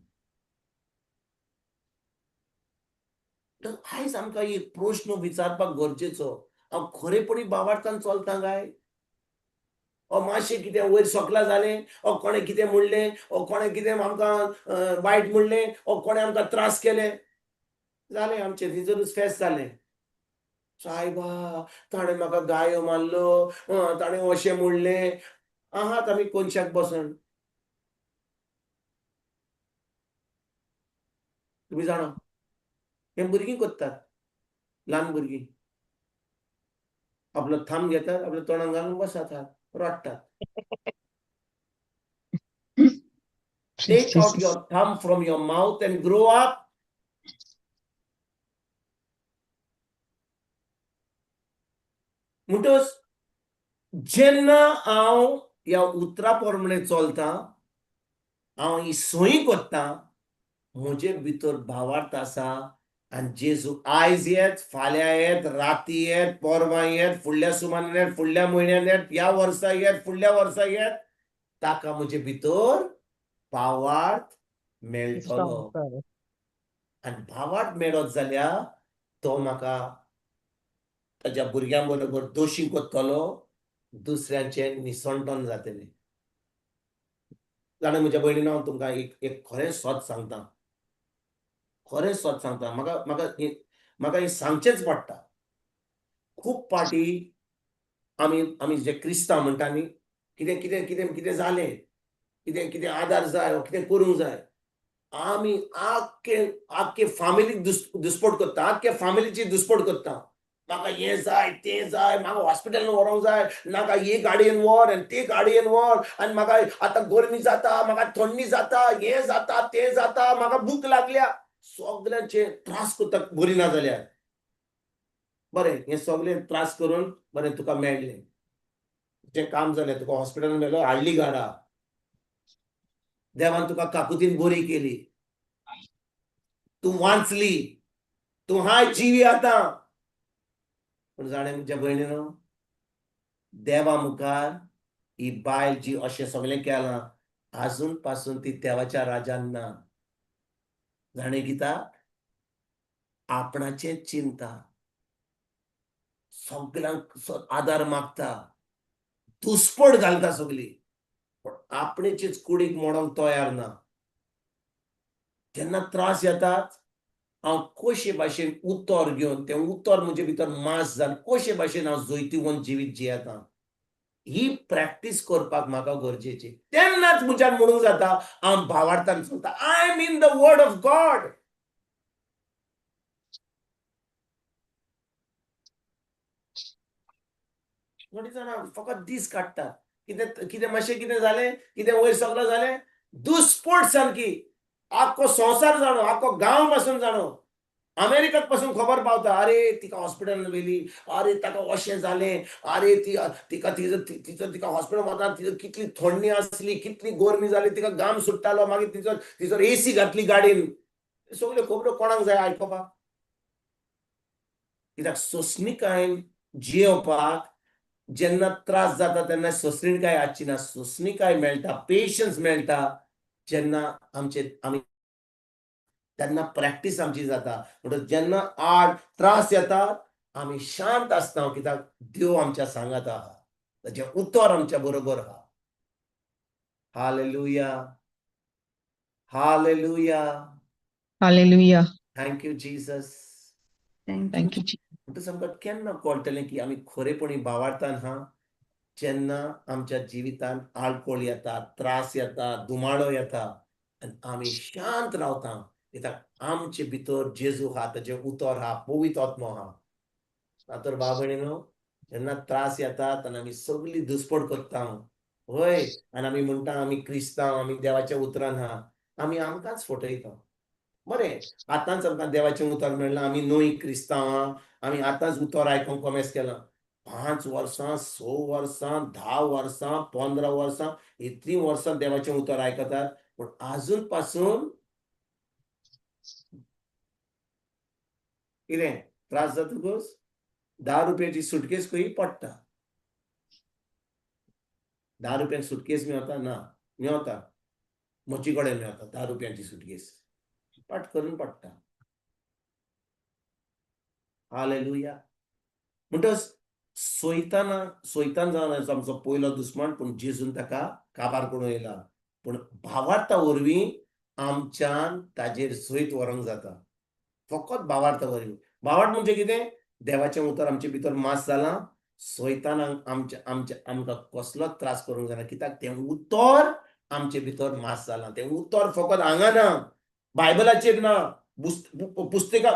तर आयज आमकां एक प्रश्न विचारपाक गरजेचो, हांव खरेपणी भावार्थान चलतां काय? ओ मातशें कितें वयर सकला जालें, ओ कोणें कितें म्हणलें, ओ कोणें कितें आमकां वायट म्हणलें, ओ कोणें आमकां त्रास केले, जालें आमचें तितूनच फेस जालें. सायबा ताणें म्हाका गायो मारलो, ताणें अशें म्हणलें, आहात आमी कोनशाक बसून. तुमी जाणा हें भुरगीं करतात, ल्हान भुरगीं आपलो थांब घेतात, आपल्या तोंडाक घालून बसतात, रडटात. Take out your thumb from your mouth and grow up. म्हणटच जेन्ना हांव ह्या उतरा प्रमाणे चलतां, हांव ही सोयी करतां, म्हजे भितर भावार्थ आसा आनी जेजू आयज येत, फाल्यां येत, राती येत, परवां येत, फुडल्या सुमानान येत, फुडल्या म्हयन्यान येत, ह्या वर्सा येत, फुडल्या वर्सा येत, ताका म्हजे भितर भावार्थ मेळटलो. आनी भावार्थ मेळत जाल्यार तो म्हाका ताज्या भुरग्यां बरोबर दोशी करतलो, दुसऱ्यांचें निसणटन जातलें. जाणा म्हज्या भयणीन, हांव तुमकां एक एक खरें सत सांगता, खरें सत सांगता, म्हाका म्हाका म्हाका हें सांगचेंच पडटा. खूब पाटी आमी आमी जे क्रिस्तांव म्हणटा न्ही, कितें कितें कितें कितें जालें, कितें कितें आदार जाय, कितें करूंक जाय, आमी आख्खे आख्खे फामिलीक दुस्पोट करता, आख्खे फामिलीची दुस्पोट करता. म्हाका हें जाय, तें जाय, म्हाका हॉस्पिटलान व्हरोंक जाय, नाका हे गाडयेन व्हर आनी ते गाडयेन व्हर, आनी म्हाका आतां गरमी जाता, म्हाका थंडी जाता, हें जाता, तें जाता, म्हाका भूक लागल्या, सगल्यांचे त्रास करता बरी ना जाल्यार. बरें, हें सगळें त्रास करून बरें तुका मेळ्ळें, तुजें काम जालें, तुका हॉस्पिटलान मेळ्ळो, हाडली घरा, देवान तुका काकुतीन बरी केली, तूं वांचली, तूं हाय जिवी आतां. पूण जाणें म्हज्या भयणीनो, देवा मुखार ही बायल जी अशें सगळें केलां, आजून पासून ती देवाच्या राजान ना. जाणें कित्याक? आपणाचें चिंता, सगल्यांक आदार मागता, दुस्पट घालता सगली, पूण आपणेचीच कुडीक मोडोंक तयार ना. जेन्ना त्रास येतात, हांव कशे भाशेन उतर घेवन, तें उतर म्हजे भितर मास जावन कशे भाशेन हांव जैतिवंत जिवीत जियेता, ही प्रॅक्टीस करपाक म्हाका गरजेची. तेन्नाच म्हज्यान म्हणूंक जाता हांव भावार्थान चलता, I am in the word of God. थोडीं जाणां फकत दीस काडटात, कितें कितें मातशें कितें जालें, कितें वयर सगळें जालें, दुस्पोट सामकी, आख्खो संवसार जाणो, आख्खो गांव पासून जाणो, अमेरिकाक पासून खबर पावता, अरे तिका हॉस्पिटलान व्हेली, अरे ताका अशें जालें, अरे ती तिका तिजो तिचो तिका हॉस्पिटल वता, तिजो कितली थंडी आसली, कितली गरमी जाली, तिका घाम सुट्टालो, मागीर तिचो तिचो एसी घातली गाडयेन. सगल्यो खबरो कोणाक जाय आयकुपाक? कित्याक सोंसणीकायेन जियेवपाक जेन्ना त्रास जाता तेन्ना सोंसणीकाय आसची ना. सोंसणीकाय मेळटा, पेशन्स मेळटा जेन्ना आमचे आमी तेन्ना प्रॅक्टीस आमची जाता. म्हणटच जेन्ना आड त्रास येतात आमी शांत आसता, कित्याक देव आमच्या सांगात आहा, ताचें उतर आमच्या बरोबर आहा. Hallelujah, hallelujah, hallelujah. Thank you Jesus. Thank you. म्हणटच आमकां केन्ना कळटलें की आमी खरेपणी भावार्थान आहा? जेन्ना आमच्या जिवितांत आडखळ येता, त्रास येता, धुमाडो येता आनी आमी शांत रावता, कित्याक आमचे भितर जेजू आहा, ताचें उतर आहा, पवित्र आत्मो आहा. ना तर भाव भयणीनो, जेन्ना त्रास येता तेन्ना आमी सगळी दुस्पट करता, हय, आनी आमी म्हणटा आमी क्रिस्तांव, आमी देवाच्या उतरान आहा, आमी आमकांच फटयता. बरें, आतांच आमकां देवाचें उतर मेळ्ळां, आमी न्हय क्रिस्तांव आहा, आमी आतांच उतर आयकूंक कोमेस केलां. 5 वर्सां, 6 वर्सां, 10 वर्सां, 15 वर्सां, इतलीं वर्सां देवाचें उतर आयकतात, पूण आजून पासून कितें त्रास जातकच 10 रुपयाची सुटकेस खंय पडटा. 10 रुपयांक सुटकेस मेवता ना? मेवता. म्हजे कडेन मेवता 10 रुपयांची सुटकेस, पाट करून पडटा. हालेलुया. म्हणटच सोयताना, सोयतान जावन आसा आमचो पयलो दुस्मान, पूण जेजून ताका काबार करून येयला. पूण भावार्था वरवीं आमच्यान ताजेर जैत व्हरूंक जाता, फकत भावार्था वरवीं. भावार्थ म्हणजे कितें? देवाचें उतर आमचे भितर मास जालां. सोयतान आमच्या आमच्या आमकां कसलोच त्रास करूंक जायना, कित्याक तें उतर आमचे भितर मास जालां. तें उतर फकत हांगा ना, बायबलाचेर ना,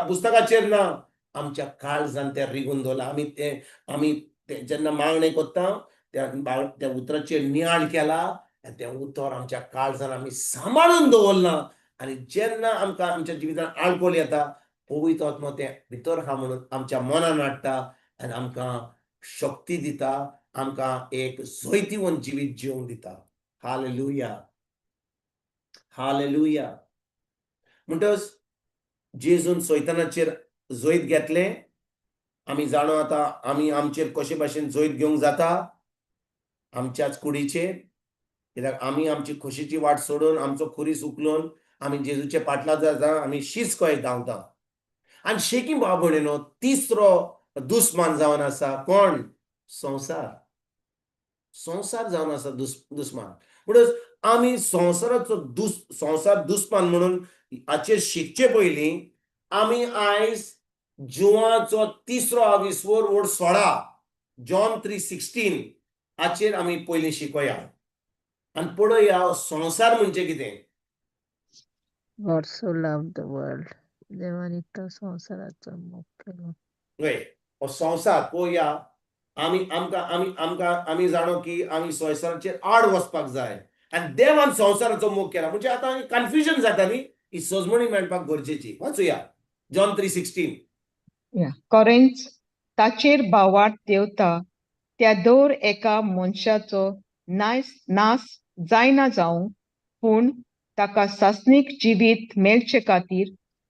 पुस्तकाचेर ना, आमच्या काळजान तें रिगून दवरलां. आमी तें जेन्ना मागणें करता, त्या उतराचेर नियाळ केला आनी तें उतर आमच्या काळजान आमी सांबाळून दवरलां. आनी जेन्ना आमकां आमच्या जिवितांत आडखळ येता, पवित्र आत्मो तें भितर आहा म्हणून आमच्या मनान हाडटा आनी आमकां शक्ती दिता, आमकां एक जैतिवंत जिवीत जिवंक दिता. Hallelujah, hallelujah. म्हणटच जेजून सैतानाचेर जैत घेतलें. आमी जाणो आतां आमी आमचेर कशे भाशेन जैत घेवंक जाता, आमच्याच कुडीचेर. कित्याक आमी आमची खोशीची वाट सोडून, आमचो खुरीस उखलून आमी जेजूचे पाटला जाता, आमी शीस कशे धांवता. आनी शेकी भाव भयणीनो, तिसरो दुस्मान जावन आसा कोण? संवसार. संवसार जावन आसा दुस्मान. म्हणून आमी संवसाराचो संवसार दुस्मान म्हणून हाचेर शिकचे पयलीं आमी आयज जुवाचो तिसरो आविस्वर ओड 16, जॉन 3:16 हाचेर आमी पयलीं शिकोया आनी पळोवया संवसार म्हणजे कितें. God so loved the world. देवान इतलो संवसाराचो मोग केलो. हय, हो संवसार पळोवया आमी. आमकां आमी आमकां आमी जाणो की आमी संवसाराचेर आड वचपाक जाय आनी देवान संवसाराचो मोग केला म्हणजे आतां कन्फ्युजन जाता न्ही, ही सजमणी मेळपाक गरजेची. वाचुया जॉन 3:16. या, कोरेंच ताचेर भावार्थ देवता त्या दर एका मनशाचो नास जायना जावंक, पूण ताका सासणीक जिवीत मेळचे खातीर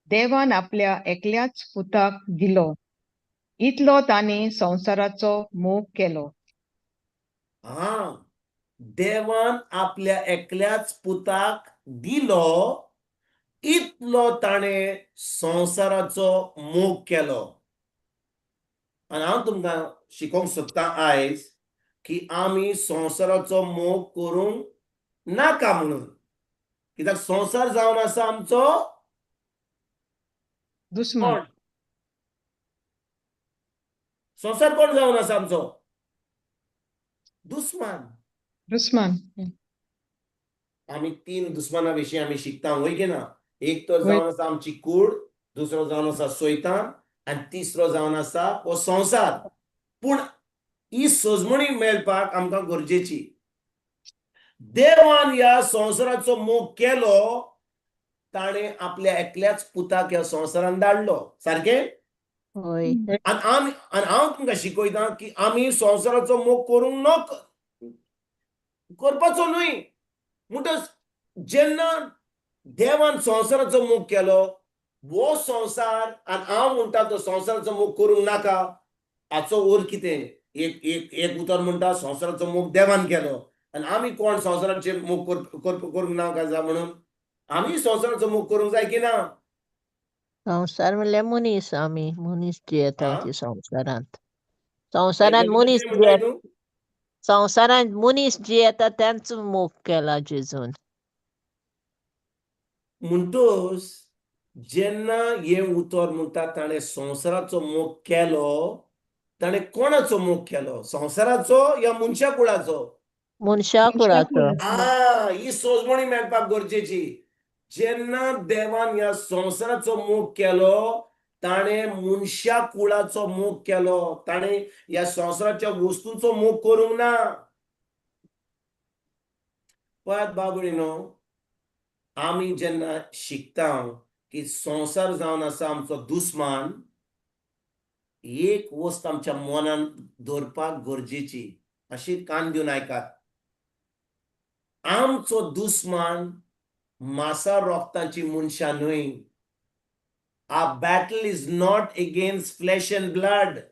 देवान आपल्या एकल्याच पुताक दिलो. इतलो ताणें संवसाराचो मोग केलो. हा, देवान आपल्या एकल्याच पुताक दिलो, इतलो ताणें संवसाराचो मोग केलो. आनी हांव तुमकां शिकोवंक सोदतां आयज की आमी संवसाराचो मोग करूंक नाका म्हणून, कित्याक संवसार जावन आसा आमचो दुस्मान. कोण? संवसार कोण जावन आसा आमचो? दुस्मान. दुस्मान. आमी तीन दुस्माना विशीं आमी शिकता, वय की ना? एक तर वय. जावन आसा आमची कूड, दुसरो जावन आसा सोयतान आनी तिसरो जावन आसा हो संवसार. पूण ही सजमणी मेळपाक आमकां गरजेची. देवान ह्या संवसाराचो मोग केलो, ताणें आपल्या एकल्याच पुताक ह्या संवसारान धाडलो. सारकें? होय. आनी हांव तुमकां शिकयता की आमी संवसाराचो मोग करूंक नक करपाचो न्हय. म्हणटच जेन्ना देवान संवसाराचो मोग केलो, हो संवसार, आनी हांव म्हणटा तो संवसाराचो मोग करूंक नाका, हाचो अर्थ कितें? एक एक एक उतर म्हणटा, संवसाराचो मोग देवान केलो आनी आमी कोण संवसाराचेर मोग करूंक नाका जा म्हणून? आमी संवसाराचो मोग करूंक जाय की ना? संवसार म्हणल्यार मनीस, आमी मनीस जियेता आं? ती संवसारांत. संवसारांत मनीस म्हणटाय जियेता. तूं? संवसारांत मनीस जियेता त्यांचो मोग केला जेजून. म्हणटोच जेन्ना हें उतर म्हणटा, ताणें संवसाराचो मोग केलो, ताणें कोणाचो मोग केलो? संवसाराचो या मनशा कुळाचो? मनशा कुळाचो. आ, ही सोजमणी मेळपाक गरजेची. जेन्ना देवान ह्या संवसाराचो मोग केलो, ताणें मनशा कुळाचो मोग केलो. ताणें ह्या संवसाराच्या वस्तूंचो मोग करूंक ना. पळयात बाबडीनो, आमी जेन्ना शिकता की संवसार जावन आसा आमचो दुस्मान, एक वस्त आमच्या मनान दवरपाक गरजेची. अशी कान दिवन आयकात. आमचो दुस्मान मासा रोगताची मनशां न्हय. Our battle is not against flesh and blood.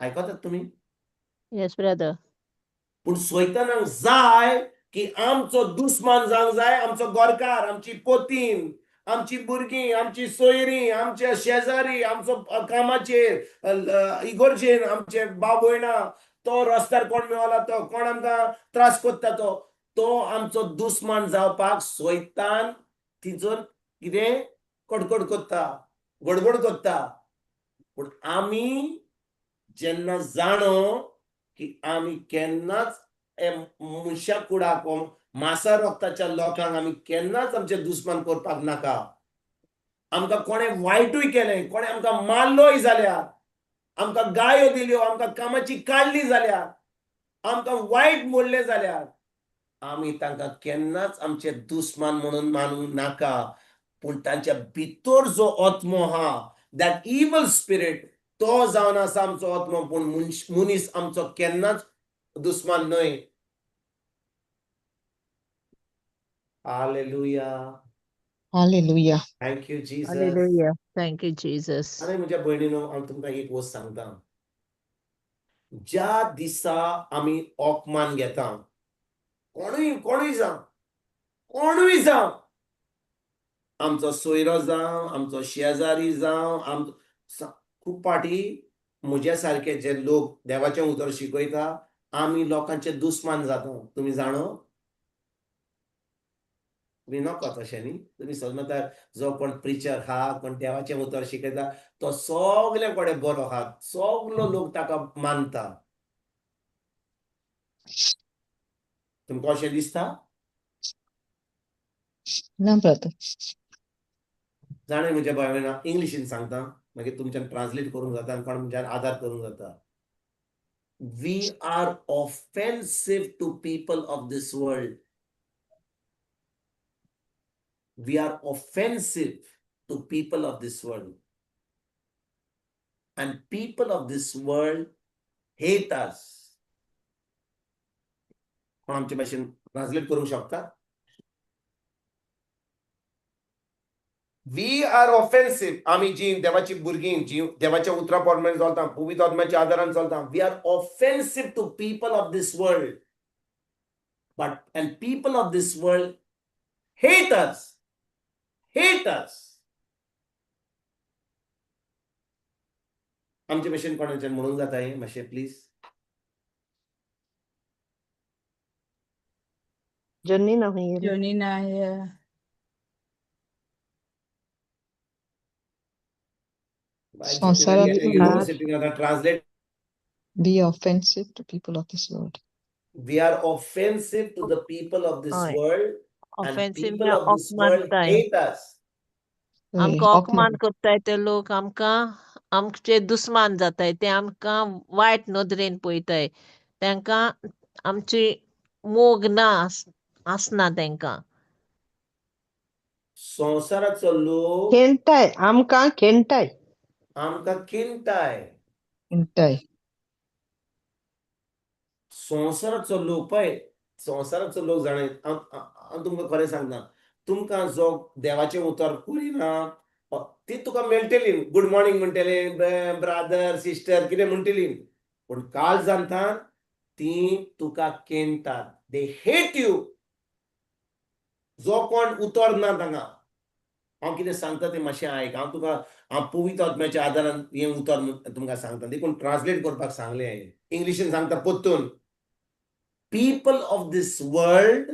आयकतात तुमी? Yes, brother. पूण सैतानाक जाय की आमचो दुस्मान जावंक जाय आमचो गोरकार, आमची पोतीन, आमची भुरगीं, आमची सोयरीं, आमचे शेजारी, आमचो कामाचेर, इगोर्जेन आमचे भाव भयणां, तो रस्त्यार कोण मेवला तो कोण आमकां त्रास कोत्ता तो तो आमचो दुस्मान जावपाक सैतान तिजो कितें कडकड कोत्ता, गडबड कोत्ता. पूण आमी जेन्ना जाणो की आमी केन्नाच मनशा कुडाक मासा रोगताच्या लोकांक आमी केन्नाच आमचे दुस्मान करपाक नाका. आमकां कोणें वायटूय केलें, कोणें आमकां मारलोय जाल्यार, आमकां गायो दिल्यो, आमकां कामाची काडली जाल्यार, आमकां वायट मोडलें जाल्यार, आमी तांकां केन्नाच आमचे दुस्मान म्हणून मानूंक नाका. पूण तांच्या भितर जो आत्मो आहा, that evil spirit, तो जावन आसा आमचो आत्मो. पूण मनीस आमचो केन्नाच दुस्मान न्हय. Hallelujah. Hallelujah. Thank you Jesus. Hallelujah. Thank you, Jesus. आनी म्हज्या भयणीनो, हांव तुमकां एक वस्त सांगता. ज्या दिसा आमी अपमान घेता, कोणूय कोणूय जावं, कोणूय जावं, आमचो सोयरो जावं, आमचो शेजारी जावं, आमचो खूब पाटी म्हज्या सारके जे लोक देवाचें उतर शिकयता, आमी लोकांचे दुस्मान जाता. तुमी जाणो, तुमी नको तशें न्ही. तुमी समजता जो कोण प्रिचर आहा, कोण देवाचें उतर शिकयता, तो सगळे कडेन बरो आहा, सगलो लोक ताका मानता. तुमकां अशें दिसता? ना ब्रदर. जाणें म्हज्या भाव, इंग्लिशीन सांगता, मागीर तुमच्यान ट्रान्सलेट करूंक जाता आनी कोण तुमच्यान आदार करूंक जाता. We are offensive to people of this world. We are offensive to people of this world. And people of this world hate us. कोण आमचे भाशेन ट्रान्सलेट करूंक शकता? We are offensive. आमी जी देवाची भुरगीं, जी देवाच्या उतरा प्रमाणे चलता, पवित्र आत्म्याच्या आदारान चलता, we are offensive to people of this world. But and people of this world hate us. Hate us. आमचे भाशेन कोणाच्यान म्हणूंक जाता हें मातशें प्लीज? Johnny ना here. Jonina, yeah. संवसारांतलो लोक युनिव्हर्सिटीन आतां translate. Be offensive to people of this world. We are offensive to the people of this हय. world and Offensive people म्हळ्यार of this world अपमानताय. hate us. हय, आमकां अपमान. अपमान करताय ते लोक, आमकां आमचे दुस्मान जाताय ते, आमकां वायट नदरेन पळयताय. तांकां आमची मोग ना, आसना तांकां. संवसाराचो लोक खेळटाय, आमकां खेळटाय. आमकां किंताय. म्हणटाय. संवसाराचो लोक पळय, संवसाराचो लोक जाणा, हांव तुमकां खरें सांगता, तुमकां जो देवाचें उतर करिना ती तुका मेळटली, गुड मॉर्निंग म्हणटली, ब्रादर सिस्टर कितें म्हणटली, पूण काल जाणता ती तुका केणटात. They hate you. जो कोण उतर ना तांकां, हांव कितें सांगता तें मातशें आयक. हांव तुका, हांव पवित्र आत्म्याच्या आदारान हें उतर तुमकां सांगता, देखून ट्रान्सलेट करपाक सांगलें हांवें. इंग्लिशीन सांगता परतून. People of this world,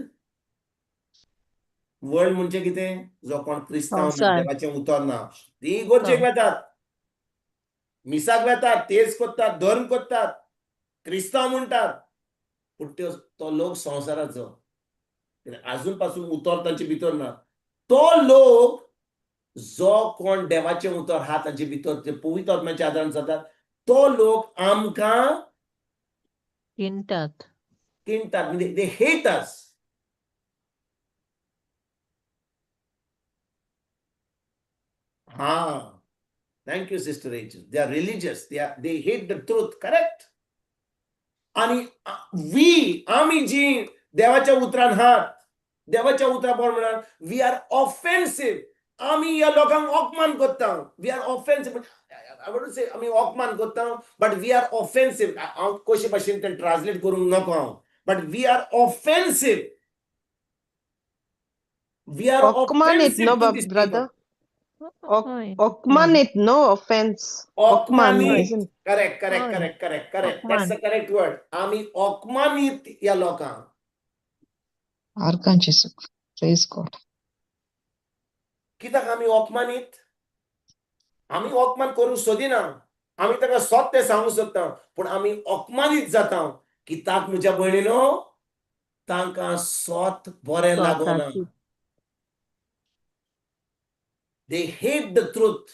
world म्हणजे कितें? जो कोण क्रिस्तांव ना, संवसार. देवाचें उतर ना, ती इगर्जेक वेतात, मिसाक वेतात, तेज करतात, धर्म करतात, क्रिस्तांव म्हणटात, पूण त्यो तो लोक संवसाराचो, अजून पासून उतर तांचे भितर ना. तो लोक जो कोण देवाचें उतर आहा तांचे भितर, ते पवित्र आत्म्याच्या आदारान जातात, तो लोक आमकां किणटात. किणटात, म्हणजे they hate us. हा, thank you sister Rachel. They are religious, they hate the truth. Correct. आणि we, आमी जी देवाच्या उतरान आहात, देवाच्या उतरा प्रमाण we are offensive. आमी ह्या लोकांक अपमान करता. We are offensive. I would say आमी अपमान करता, but we are offensive. हांव कशे भाशेन तें ट्रान्सलेट करूंक नको हांव, but we are offensive. We are अपमानित offensive no to these people. Brother. हय. अपमानित, नो ऑफेन्स. अपमान, अपमानित. isn't? Correct, correct. हय. Correct, correct, correct. That's अपमान. The correct word. आमी अपमानीत ह्या लोकांक. आर्गां जेजूक. Praise God. कित्याक आमी अपमानीत? आमी अपमान करूंक सोदिना, आमी ताका सत तें सांगूंक सोदता, पूण आमी अपमानीत जाता. कित्याक म्हज्या भयणीनो? तांकां सत बरें लागना. स्वताची. They hate the truth.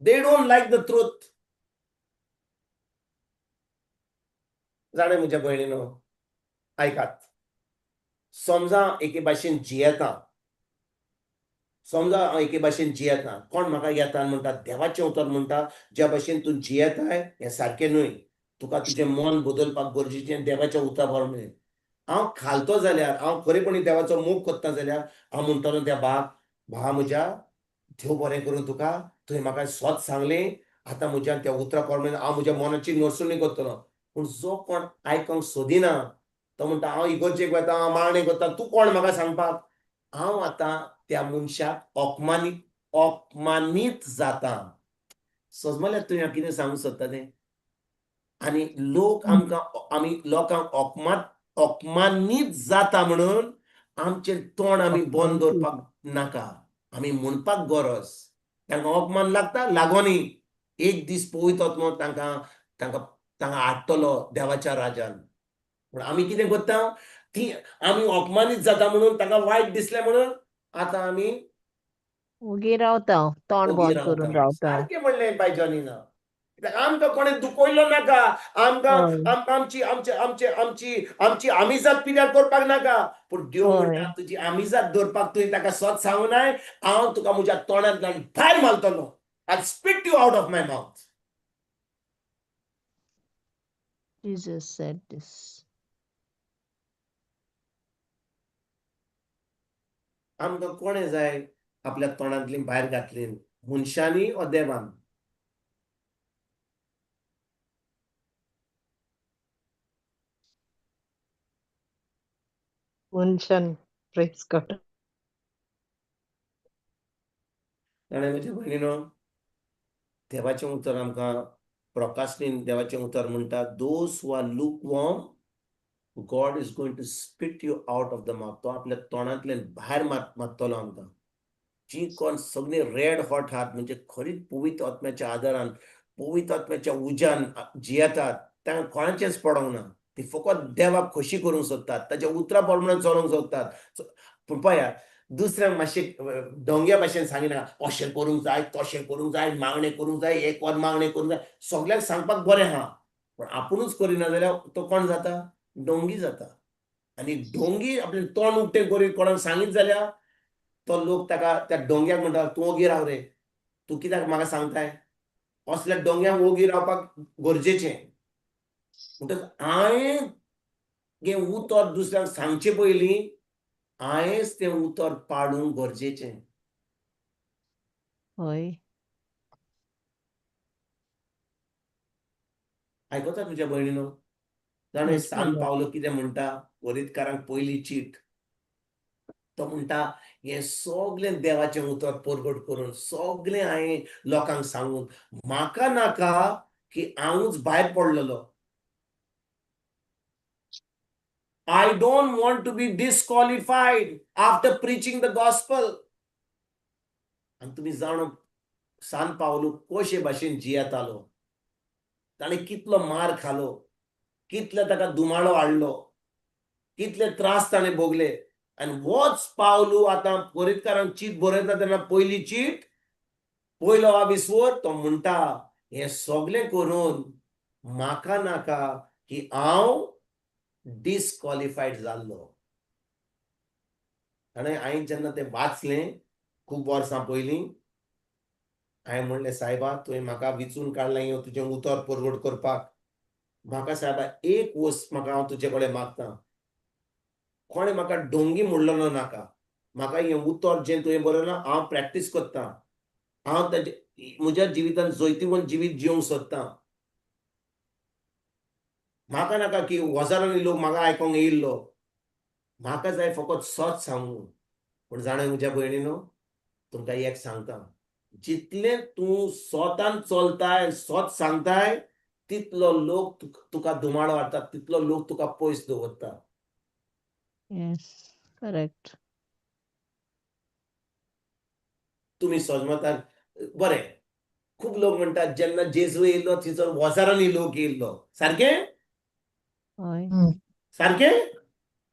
They don't like the truth. जाणें म्हज्या भयणीनो, आयकात. समजा एके भाशेन जियेता, समजा हांव एके भाशेन जियेता, कोण म्हाका येता आनी म्हणटा, देवाचें उतर म्हणटा, ज्या भाशेन तूं जियेताय हें सारकें न्हय, तुका तुजें मन बदलपाक गरजेचें देवाच्या उतरा प्रमाणे. हांव खालतो जाल्यार, हांव खरेपणी देवाचो मोग करता जाल्यार हांव म्हणटलो त्या भाक, भा म्हज्या, देव बरें करूं तुका, तुवें म्हाका सत सांगलें, आतां म्हज्यान त्या उतरा प्रमाणे हांव म्हज्या मनाची नडसणी करतलो. पूण जो कोण आयकोंक सोदिना, तो म्हणटा हांव इगर्जेक वता, हांव मागणें करता, तूं कोण म्हाका सांगपाक? हांव आतां त्या मनशाक अपमानीत अपमानीत जाता. सजमल्यार तुवें कितें सांगूंक सोदता तें? आनी लोक आमकां, आमी लोकांक अपमानीत जाता म्हणून आमचें तोंड आमी बंद दवरपाक नाका. आमी म्हणपाक गरज. तांकां अपमान लागता, लागोनी. एक दीस पवित्र तांकां तांकां तांकां हाडटलो देवाच्या राजान. पूण आमी कितें करता? ती आमी अपमानीत जाता म्हणून, तांकां वायट दिसलें म्हणून आतां आमी ओगी रावता, तोंड ओगी बंद करून रावता. रावता. सारकें म्हणलें बाय जॉनीना. कित्याक आमकां कोणें दुखयलो नाका, आमकां आमकां आमची आमचे आमचे आमची आमची आमिजाद पिड्यार करपाक नाका. पूण देव म्हणटा, तुजी आमिजाद दवरपाक तुवें ताका सत सांगूनाय, हांव तुका म्हज्या तोंडांतल्यान भायर मारतलो. I spit you out of my mouth. Jesus said this. आमकां कोणें जाय आपल्या तोंडांतली भायर घातली, मनशांनी वा देवान? मनशान. Praise God. जाणा म्हज्या भयणीनो, देवाचें उतर आमकां प्रकाशनीन देवाचें उतर म्हणटा, those who are lukewarm, God is going to spit you out of the mouth. तो आपल्या तोंडांतल्यान भायर मारतलो आमकां. जी कोण सगळीं रेड हॉट आहात, म्हणजे खरीच पवित्र आत्म्याच्या आदारान, पवित्र आत्म्याच्या उज्यान जियेतात, तांकां कोणाचेंच पडोंक ना. ती फकत देवाक खोशी करूंक सोदतात, ताच्या उतरा प्रमाणे चलोवंक सोदतात. पूण पळयात, दुसऱ्यांक मातशें डोंग्या भाशेन सांगिना, अशें करूंक जाय, तशें करूंक जाय, मागणें करूंक जाय, एक वर मागणें करूंक जाय, सगल्यांक सांगपाक बरें आहा, पूण आपुणूच करिना जाल्यार तो कोण जाता? डोंगी जाता. आनी डोंगी आपलें तोंड उक्तें करीत कोणाक सांगीत जाल्यार तो लोक ताका, त्या डोंग्याक म्हणटा, तूं ओगी राव रे, तूं कित्याक म्हाका सांगताय? असल्या डोंग्यांक ओगी रावपाक गरजेचें. म्हणटकच हांवें हें उतर दुसऱ्यांक सांगचे पयलीं हांवेंच तें उतर पाळूंक गरजेचें. हय. आयकता तुज्या भयणीनो? जाणा, Yes, सान brother. पावलो कितें म्हणटा? कोरिंतकारांक पयली चीट, तो म्हणटा, हें सगळें देवाचें उतर परगट करून सगळें हांवें लोकांक सांगून म्हाका नाका की हांवूच भायर पडलेलो. I don't want to be disqualified after preaching the gospel. आनी तुमी जाणो सान पावलो कशे भाशेन जियेतालो, ताणें कितलो मार खालो, कितले ताका दुमाळो हाडलो, कितले त्रास ताणें भोगले. आनी होच पावलू आतां कोरिंतकारांक चीट बरयता तेन्ना पयली चीट, पयलो आविस्वर, तो म्हणटा, हें सगळें करून म्हाका नाका की हांव डिसक्वॉलिफायड जाल्लो. आनी हांवें जेन्ना तें वाचलें खूब वर्सां पयलीं, हांवें म्हणलें, सायबा, तुवें म्हाका विचून काडलें हें तुजें उतर परगट करपाक. म्हाका सायबा एक वस्त म्हाका हांव तुजे कडेन मागता. कोणें म्हाका डोंगी म्हणलेलो नाका. म्हाका हें उतर जें तुवें बरयलां हांव प्रॅक्टीस करता. हांव ताजे म्हज्या जिवितान जैतिवंत जिवीत जिवंक सोदतां. म्हाका नाका की हजारांनी लोक म्हाका आयकोंक येयल्लो. म्हाका जाय फकत सत सांगू. पूण जाणा म्हज्या भयणीनो, तुमकां एक सांगता, जितलें तूं स्वतान चलताय, सत सांगताय, तितलो लोक तुका धुमाळ हाडटा, तितलो लोक तुका पयस दवरता. Yes, correct. तुमी सजमतात बरें. खूब लोक म्हणटात जेन्ना जेजू येयल्लो थंयसर हजारांनी लोक येयल्लो. सारकें? हय. सारकें?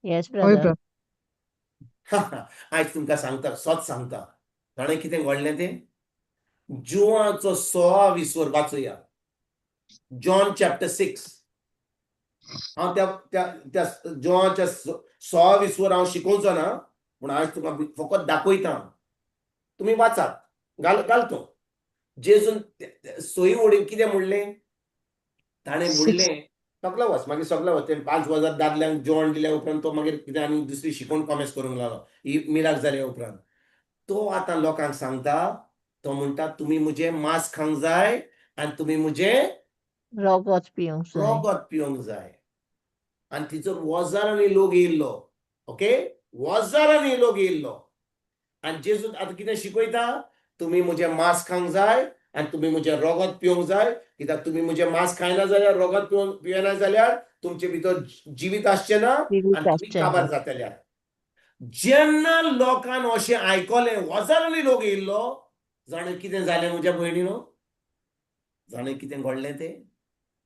Yes, हय brother. Brother. आयज तुमकां सांगता, सत सांगता. जाणें कितें घडलें तें? जुवाचो 16 विसवर वाचुया. John chapter 6. हांव त्या त्या त्या जुवाच्या 16 विसवर हांव शिकोवचो ना, पूण आयज तुका फकत दाखयता. तुमी वाचात, घाल घालतो. जेजून सोयी वडीन कितें म्हणलें? ताणें म्हणलें, सगलो वच, मागीर सगलो वच. तेणें 5,000 दादल्यांक जेवण दिल्या उपरांत तो मागीर कितें आनी दुसरी शिकोवण कॉमेस करूंक लागलो ही मिराक जाल्या उपरांत. तो आतां लोकांक सांगता, तो म्हणटा तुमी म्हजें मांस खावंक जाय आनी तुमी म्हजें रगत पिवंक जाय. रगत पिवंक जाय. आनी थंयसर हजारांनी लोक येयल्लो. ओके, हजारांनी लोक येयल्लो. आनी जेजू आतां कितें शिकयता? तुमी म्हजें मांस खावंक जाय आनी तुमी म्हजें रगत पिवंक जाय. कित्याक तुमी म्हजें मांस खायना जाल्यार, रगत पियेना जाल्यार तुमचे भितर जिवीत आसचें ना जिवीत आनी तुमी आसचें काबार ना. जातले. जेन्ना लोकान अशें आयकलें, हजारांनी लोक येयल्लो, जाणें कितें जालें म्हज्या भयणीनो? जाणें कितें घडलें तें?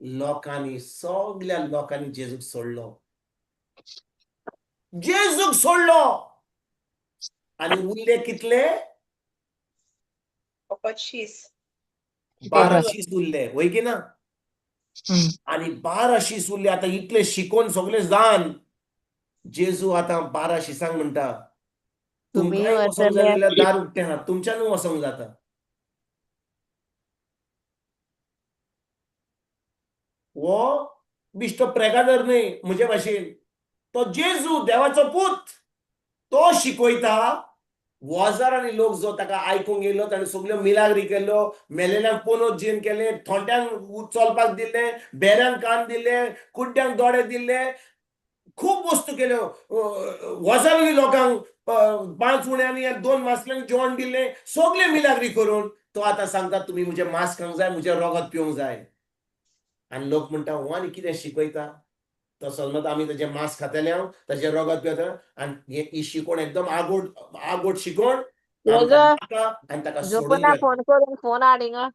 लोकांनी, सगल्या लोकांनी जेजूक सोडलो. जेजूक सोडलो. आनी उरले कितले? फकत शीस. 12 शीस उरले, वय की ना? हम्म. आनी 12 शीस उरले. आतां इतले शिकोवन सगळे जाण जेजू आतां 12 शिसांक म्हणटा, तुमी तुमकांय वचोंक जाय वतले. जाल्यार दार उक्तें आहा, तुमच्यानूय वचोंक जाता. हो बिश्टो प्रेगादर न्हय म्हजे भाशेन, तो जेजू देवाचो पूत. तो शिकयता. हजारांनी लोक जो ताका आयकूंक येयलो, ताणें सगल्यो मिलाग्री केल्यो, मेलेल्यांक पोनोत जीण केलें, थोंट्यांक चलपाक दिलें, बेऱ्यांक कान दिले, कुड्ड्यांक दोळे दिले, खूब वस्तू केल्यो. हजारांनी लोकांक 5 उण्यांनी 2 मासल्यांक जेवण दिलें, सगळे मिलाग्री करून तो आतां सांगता तुमी म्हजें मांस खावंक जाय, म्हजें रगत पिवंक जाय. आनी लोक म्हणटा हो आनी कितें शिकयता? तो समज आमी ताजें मांस खातले, हांव ताजें रगत पिवतले, आनी ही शिकवण एकदम आगोट आगोट शिकवण आमकां नाका. आनी ताका सोडून जोपना वता. फोन करून फोन हाडिंगा.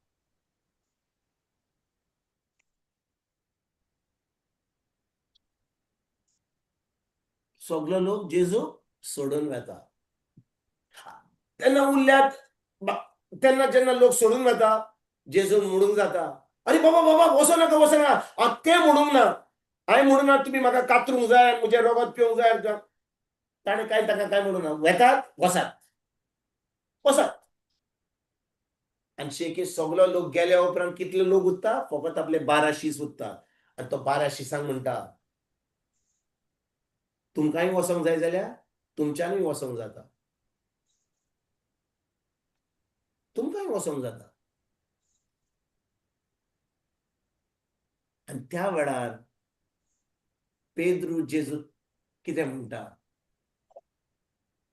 सगलो लोक जेजू सोडून वता. तेन्ना उरल्यात तेन्ना जेन्ना लोक सोडून वता, जेजून म्हणूंक जाता, अरे बाबा बाबा वचो नाका, वचो नाका. तें म्हणूंक ना, हांवें म्हणूंक ना तुमी म्हाका कातरूंक जाय, म्हजें रगत पिवंक जाय. ताणें कांय ताका कांय म्हणूंक ना. वेतात, वसात वसात. आनी शेकी सगलो लोक गेल्या उपरांत कितले लोक उरता? फकत आपले 12 शीस उरता. आनी तो 12 शिसांक म्हणटा, तुमकांय वचोंक जाय जाल्यार तुमच्यानूय वचोंक जाता, तुमकांय वचोंक जाता. आनी त्या वेळार पेद्रू जेजू कितें म्हणटा?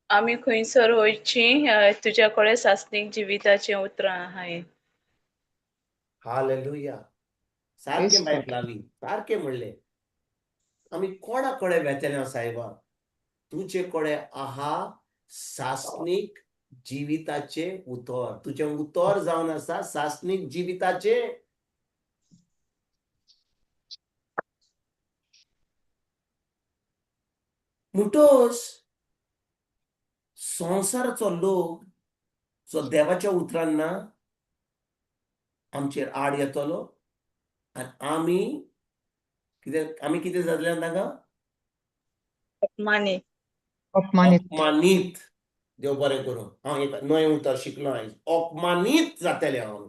आमी खंयसर वयची, तुज्या कडेन सासणीक जिविताचीं उतरां आहाय. हालेलुया. सारकें Praise बाय God. फ्लावी, सारकें म्हणलें. आमी कोणा कडेन वेतले सायबा? तुजे कडेन आहा सासणीक जिविताचें उतर. तुजें उतर जावन आसा सासणीक जिविताचें. म्हणटच संवसाराचो लोक जो देवाच्या उतरान ना आमचेर आड येतलो. आनी आमी कितें, आमी कितें जातले तांकां? अपमानीत. अपमानीत. अपमानीत. देव बरें करूं, हांव एक नवें उतर शिकलो आयज. अपमानीत जातले हांव.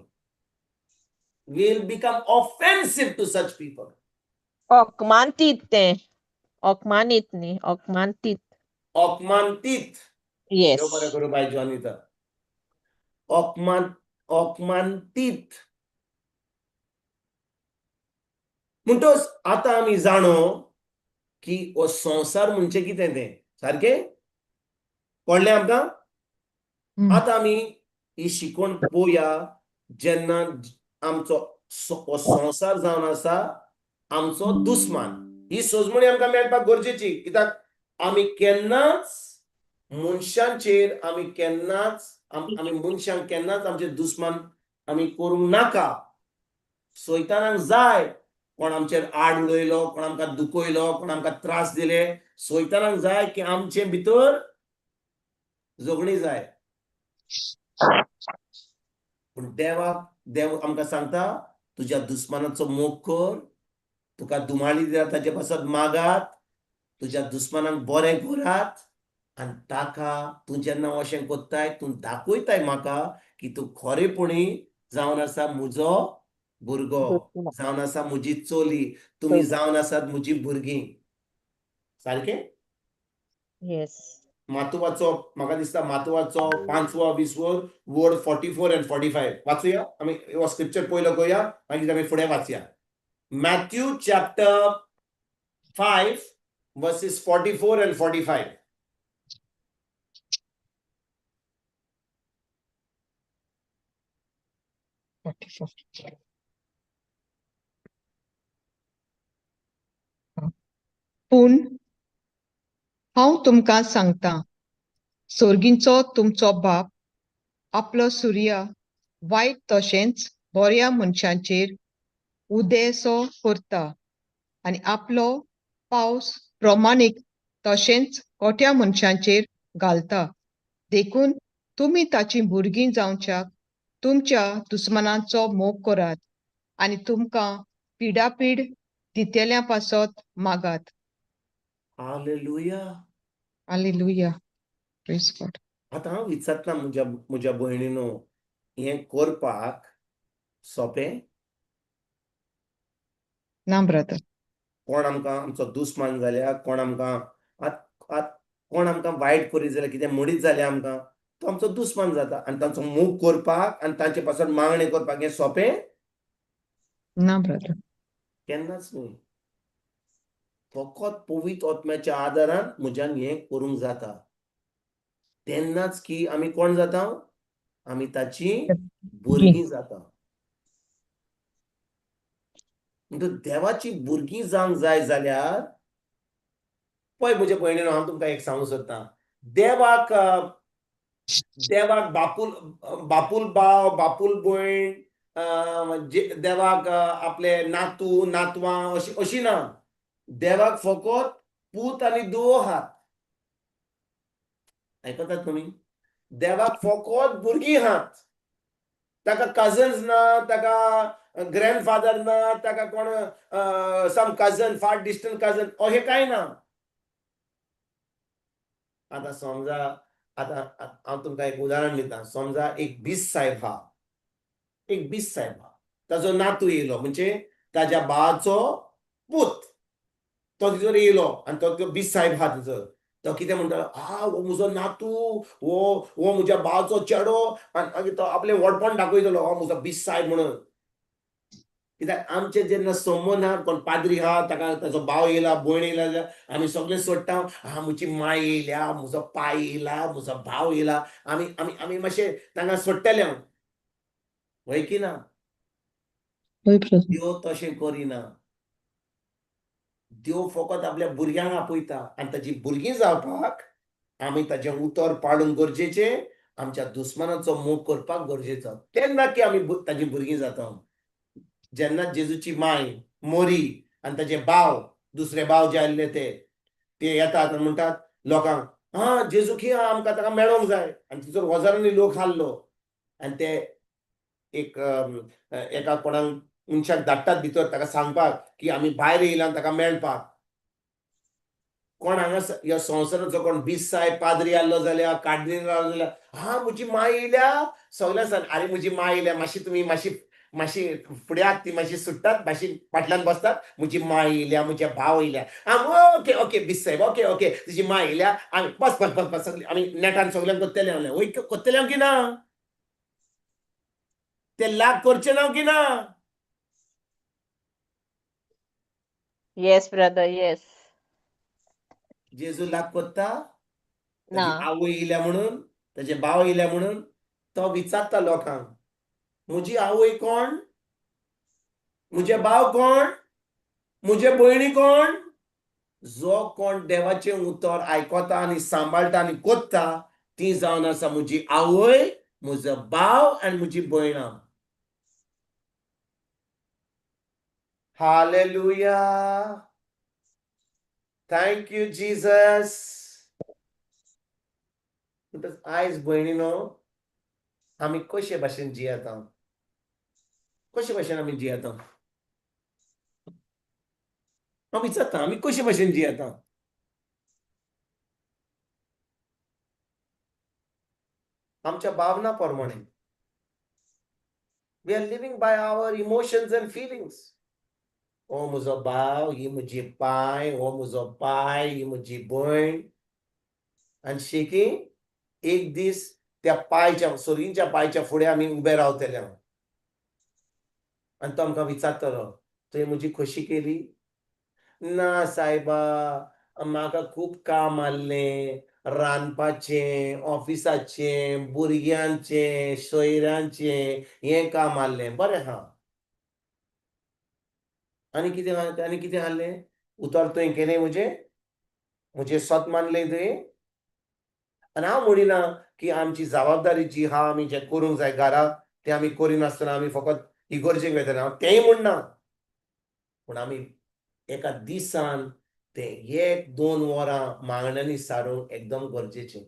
Will become offensive to such people. अपमानीत तें. अपमानीत न्ही, अपमानतीत. अपमानतीत. येस. देव बरें करूं बाय जॉनिता. अपमानतीत. म्हणटच आतां आमी जाणो की हो संवसार म्हणजे कितें तें, सारकें कळ्ळें आमकां? आतां आमी ही शिकवण पळोवया जेन्ना आमचो हो संवसार जावन आसा आमचो दुस्मान. ही सोजमणी आमकां मेळपाक गरजेची, कित्याक आमी केन्नाच मनशांचेर, आमी केन्नाच आमी मनशांक केन्नाच आमचे दुस्मान आमी करूंक नाका. सैतानाक जाय कोण आमचेर आड उडयलो, कोण आमकां दुखयलो, कोण आमकां त्रास दिले, सैतानाक जाय की आमचे भितर झगडी जाय. पूण देवाक, देव आमकां सांगता तुज्या दुस्मानाचो मोग कर, तुका दुमाळी दिल्या ताचे पासत मागात, तुज्या दुस्मानाक बरें करात, आनी ताका तूं जेन्ना अशें कोत्ताय तूं दाखयताय म्हाका की तूं खरेपणी जावन आसा म्हजो भुरगो, जावन आसा म्हजी चली, तुमी जावन आसात म्हजी भुरगीं. सारकें? येस. मातुवाचो, म्हाका दिसता मातुवाचो 5वो 20वो वर्ड 44 आनी 45 वाचुया आमी. हो स्क्रिप्चर पयलो करूया, मागीर आमी फुडें वाचया. Matthew chapter 5 verses 44 and 45. 44. पूण हांव तुमकां सांगता, सोर्गींचो तुमचो बाप आपलो सुर्या वायट तशेंच बऱ्या मनशांचेर उदेसो करता आनी आपलो पावस प्रमाणीक तशेंच कोट्या मनशांचेर घालता. देखून तुमी ताचीं भुरगीं जावच्याक तुमच्या दुस्मानांचो मोग करात आनी तुमकां पिडापीड दितेल्या पासत मागात. हालेलुया. हालेलुया. Praise God. आतां हांव विचारता म्हज्या म्हज्या भयणीनो, हें करपाक सोंपें? ना ब्रदर. कोण आमकां आमचो दुस्मान जाल्यार, कोण आमकां आत कोण आमकां वायट करीत जाल्यार, कितें म्हणीत जाल्यार आमकां, तो आमचो दुस्मान जाता, आनी तांचो मोग करपाक आनी तांचे पासून मागणें करपाक हें सोंपें? ना ब्रदर. केन्नाच न्हय. फकत पवित्र आत्म्याच्या आदारान म्हज्यान हें करूंक जाता. तेन्नाच की आमी कोण जाता? आमी ताची भुरगीं जाता. म्हणटच देवाची भुरगीं जावंक जाय जाल्यार पळय म्हज्या भयणीनो, हांव तुमकां एक सांगूंक सोदतां. देवाक देवाक बापूल बापूल भाव, बापूल भयण, देवाक आपले नातू नातवां अशी अशी ना. देवाक फकत पूत आनी धुवो आहात. आयकतात तुमी? देवाक फकत भुरगीं आहात. ताका कजन्स ना, ताका ग्रँडफादर ना, ताका कोण some cousin, far distant cousin अशें कांय ना. आतां समजा, आतां हांव तुमकां एक उदाहरण दिता. समजा एक बीस साहेब आहा, एक बीस साहेब आहा, ताजो नातू येयलो, म्हणजे ताज्या भावाचो पूत, तो तिचोर येयलो आनी तो बीस साहेब आहा तिचो. तो कितें म्हणटा, आ हो म्हजो नातू, हो हो म्हज्या भावाचो चेडो, आनी मागीर तो आपलें व्हडपण दाखयतलो, हो म्हजो बीस साहेब म्हणून. कित्याक आमचे जेन्ना संबंद आहा, कोण पाद्री आहा, ताका ताजो भाव येयला, भयण येयला जाल्यार आमी सगळे सोडटा, आ म्हजी माय येयल्या, म्हजो पाय येयला, म्हजो भाव येयला, आमी आमी आमी मातशे तांकां सोडटले. हय की ना? हय ब्रदर. देव तशें करिना. देव फकत आपल्या भुरग्यांक आपयता, आनी ताजी भुरगीं जावपाक आमी ताजें उतर पाळूंक गरजेचें, आमच्या दुस्मानाचो मोग करपाक गरजेचो. तेन्ना की आमी ताजी भुरगीं जाता. जेन्ना जेजूची माय मोरी आनी ताजे भाव, दुसरे भाव जे आयिल्ले ते ते येतात आनी म्हणटात लोकांक, हा जेजू खंय आहा, आमकां ताका मेळोंक जाय. आनी थंयसर हजारांनी लोक आहलो, आनी ते एक एका कोणाक मनशाक धाडटात भितर ताका सांगपाक की आमी भायर येयला ताका मेळपाक. कोण हांगा ह्या संवसाराचो कोण बिस्साय पाद्री आहलो जाल्यार, कार्दिनाल आहलो जाल्यार, हा म्हजी माय येयल्या, सगळ्यां सांग, आरे म्हजी माय येयल्या, मातशी तुमी मातशी मातशी फुड्याक ती मातशी सुट्टात, मातशी फाटल्यान बसतात. म्हजी माय येयल्या, म्हजे भाव येयल्या. आं, ओके ओके बिस साहेब, ओके ओके, तुजी माय येयल्या, आमी बस बस बस बस, सगळी आमी नेटान सगल्यांक कोत्तले. म्हणलें वय कोत्तले की ना? ते लाग करचे ना की ना? Yes brother, yes. जेजू लाग कोत्ता? ना. ताजी आवय येयल्या म्हणून, ताजे भाव येयल्या म्हणून तो विचारता लोकांक, म्हजी आवय कोण, म्हजे भाव कोण, म्हजे भयणी कोण? जो कोण देवाचें उतर आयकता आनी सांबाळटा आनी कोत्ता ती जावन आसा म्हजी आवय, म्हजो भाव आनी म्हजी भयणां. Hallelujah, thank you Jesus. म्हणटच आयज भयणीनो आमी कशे भाशेन जियेता, कशे भाशेन आमी जियेता? हांव विचारता, आमी कशे भाशेन जियेता? आमच्या भावना प्रमाणे. We are living by our emotions and feelings. हो म्हजो भाव, ही म्हजी पाय, हो म्हजो पाय, ही म्हजी भयण. आनी शेकी एक दीस त्या पायच्या, सोरींच्या पायच्या फुडें आमी उबे रावतले आनी तो आमकां विचारतलो, तुवें म्हजी खोशी केली ना? सायबा, म्हाका खूब काम आसलें, रांदपाचें, ऑफिसाचें, भुरग्यांचें, सोयऱ्यांचें, हें काम आसलें. बरें आहा, आनी कितें? आनी कितें आहलें? उतर तुवें केलें म्हजें, म्हजें सत मानलें तुवें? आनी हांव म्हणिना की आमची जबाबदारी जी आहा, आमी जें करूंक जाय घरा, तें आमी करिनासतना आमी फकत इगर्जेक वयतले, हांव तेंय म्हणना. पूण आमी एका दिसान ते 1-2 वरां मागण्यांनी सारूंक एकदम गरजेचें.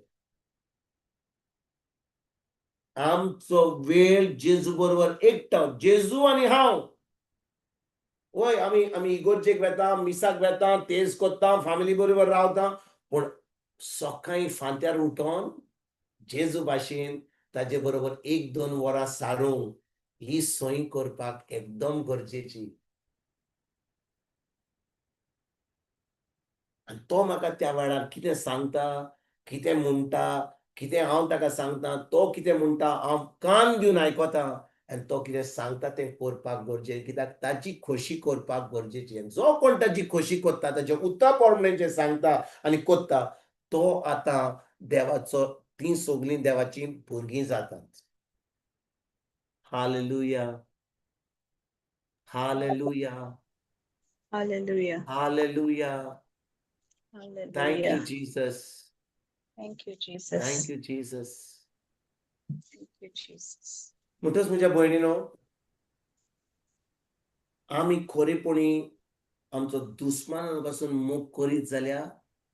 आमचो वेळ जेजू बरोबर एकटो, जेजू आनी हांव. वय, आमी आमी इगर्जेक वेता, मिसाक वेता, तेज कोत्ता, फामिली बरोबर रावता, पूण सकाळीं फांत्यार उठोन जेजू भाशेन ताजे बरोबर 1-2 वरां सारूंक ही सोय करपाक एकदम गरजेची. आनी तो म्हाका त्या वेळार कितें सांगता, कितें म्हणटा, कितें हांव ताका सांगता, तो कितें म्हणटा हांव कान दिवन आयकता आनी तो कितें सांगता तें करपाक गरजेचें. कित्याक ताजी खोशी करपाक गरजेची. जो कोण ताजी खोशी करता, ताजे उतर प्रमाणे जें सांगता आनी करता, तो आतां देवाचो, तीं सगळीं देवाचीं भुरगीं जातात. Hallelujah, hallelujah. Hallelujah. Hallelujah. Thank you hallelujah. Jesus. Thank you Jesus. Thank you Jesus. Thank you Jesus. म्हणटच म्हज्या भयणीनो, आमी खरेपणी आमचो दुस्माना पासून मोग करीत जाल्यार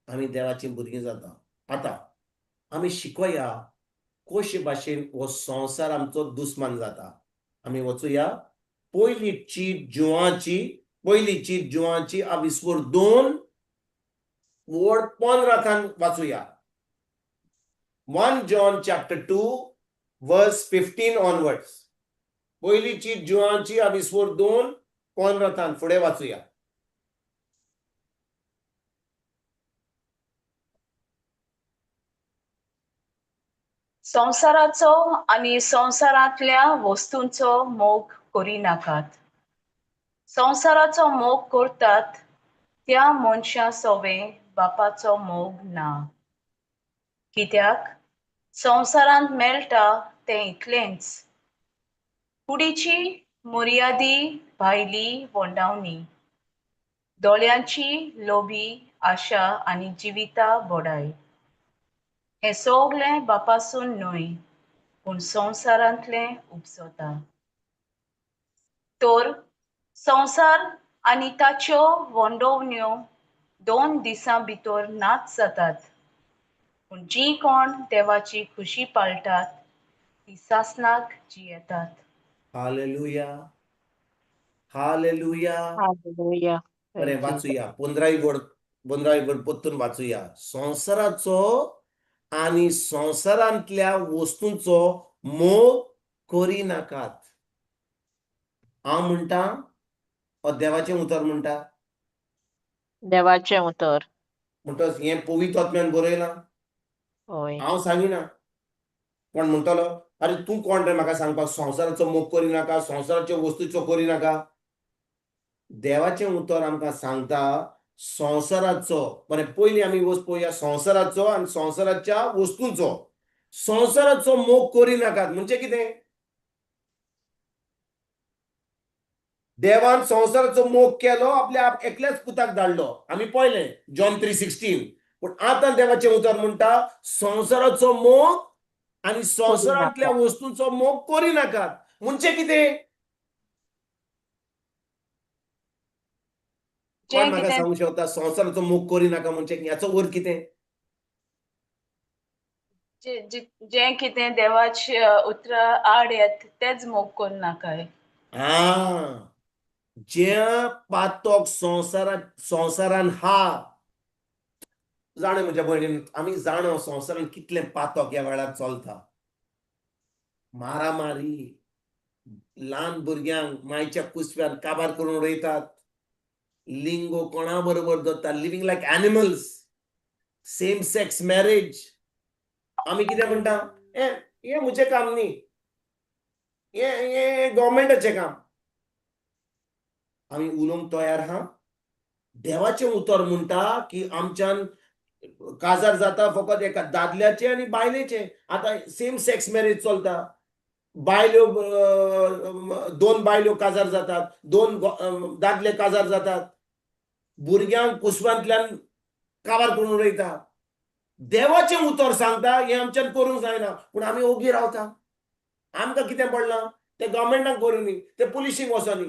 आमी देवाचीं भुरगीं जाता. आतां आमी शिकोया कशे भाशेन हो संवसार आमचो दुस्मान जाता. आमी वचुया पयली चीट जुवाची, पयली चीट जुवाची आविस्वर 2 वड 15 वाचुया. 1 John chapter 2 verse 15 onwards. पयली चीट जुवाची आविस्वर 2 15 फुडें वाचुया. संवसाराचो आनी संवसारांतल्या वस्तूंचो मोग करिनाकात. संवसाराचो मोग करतात त्या मनशा सवें बापाचो मोग ना. कित्याक संवसारांत मेळटा तें इतलेंच, कुडीची मर्यादी भायली वोंडावणी, दोळ्यांची लोभी आशा आनी जिविता बडाय, हें सगलें बापासून न्हय पूण संवसारांतलें उपजता. तर संवसार आनी ताच्यो वोंडोवण्यो 2 दिसां भितर नाच जातात, पूण जीं कोण देवाची खुशी पाळटात ती सासणाक जियेतात. Hallelujah, hallelujah. हालेलुया. बरें, वाचुया 15 वड, 15 वड परतून वाचुया. संवसाराचो आनी संवसारांतल्या वस्तूंचो मोग करिनाकात. हांव म्हणटा ओ देवाचें उतर म्हणटा? देवाचें उतर. म्हणटच हें पवित्र आत्म्यान बरयलां. हय. हांव सांगिना. कोण म्हणटलो, अरे तूं कोण रे म्हाका सांगपाक संवसाराचो मोग करिनाका, संवसाराच्यो वस्तूचो करिनाका? देवाचें उतर आमकां सांगता संवसाराचो. बरें, पयलीं आमी वस्त पळोवया संवसाराचो आनी संवसाराच्या वस्तूंचो. संवसाराचो मोग करिनाकात म्हणजे कितें? देवान संवसाराचो मोग केलो, आपल्या एकल्याच पुताक धाडलो. आमी पळयलें जॉन 3:16. पूण आतां देवाचें उतर म्हणटा संवसाराचो मोग आनी संवसारांतल्या वस्तूंचो मोग करिनाकात म्हणजे कितें? कोण जें म्हाका कितें सांगू शकता संवसाराचो मोग करिनाका म्हणजे हाचो अर्थ कितें? जें कितें देवाचे उतरां आड येत तेच मोग करूं नाकाय. आ, ज्या पातक संवसारान हा, जाणा म्हज्या भयणीन, आमी जाणो संवसारान कितलें पातक ह्या वेळार चलता. मारामारी, ल्हान भुरग्यांक मायच्या कुसव्यान काबार करून उडयतात, लिंगो कोणा बरोबर दवरता, living like animals, same sex marriage. आमी कितें म्हणटा, हें म्हजें काम न्ही, हें हें गव्हर्मेंटाचें काम. आमी उलोवंक तयार आहा. देवाचें उतर म्हणटा की आमच्यान काजार जाता फकत एका दादल्याचें आनी बायलेचें. आतां सेम सेक्स मॅरेज चलता. बायल्यो, दोन बायल्यो काजार जातात, दोन दादले काजार जातात, भुरग्यांक कुसवांतल्यान काबार करून उडयता. देवाचें उतर सांगता हें आमच्यान करूंक जायना, पूण आमी ओगी रावता. आमकां कितें पडलां तें गव्हर्मेंटाक करूं, तें पुलिशीक वचोनी.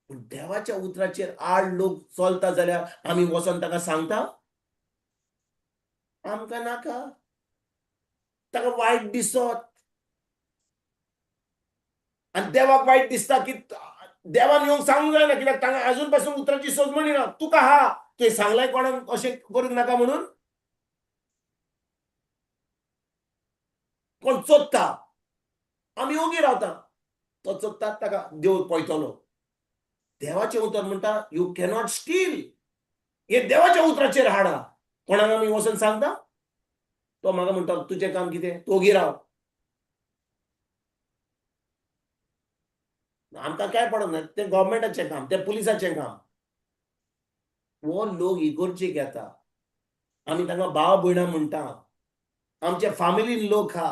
पूण देवाच्या उतराचेर आड लोक चलता जाल्यार आमी वचोन ताका सांगता? आमकां नाका, ताका वायट दिसत. आनी देवाक वायट दिसता की देवान येवंक सांगूंक जायना, कित्याक तांकां अजून पासून उतराची सोजमणी ना. तुका हा, तुवें सांगलाय कोणाक अशें करूंक नाका म्हणून? कोण चोदता, आमी ओगी रावता. तो चोदता, ताका देव पळयतलो. देवाचें उतर म्हणटा you cannot steel. हे देवाच्या उतराचेर हाडा. कोणाक आमी वचून सांगता? तो म्हाका म्हणटा तुजें काम कितें, तूं ओगी राव. आमकां काय पडना, तें गव्हर्मेंटाचें काम, तें पुलिसाचें काम. हो लोक इगोर्जेक येता, आमी तांकां भाव भयणां म्हणटा. आमच्या फामिलीन लोक आहा,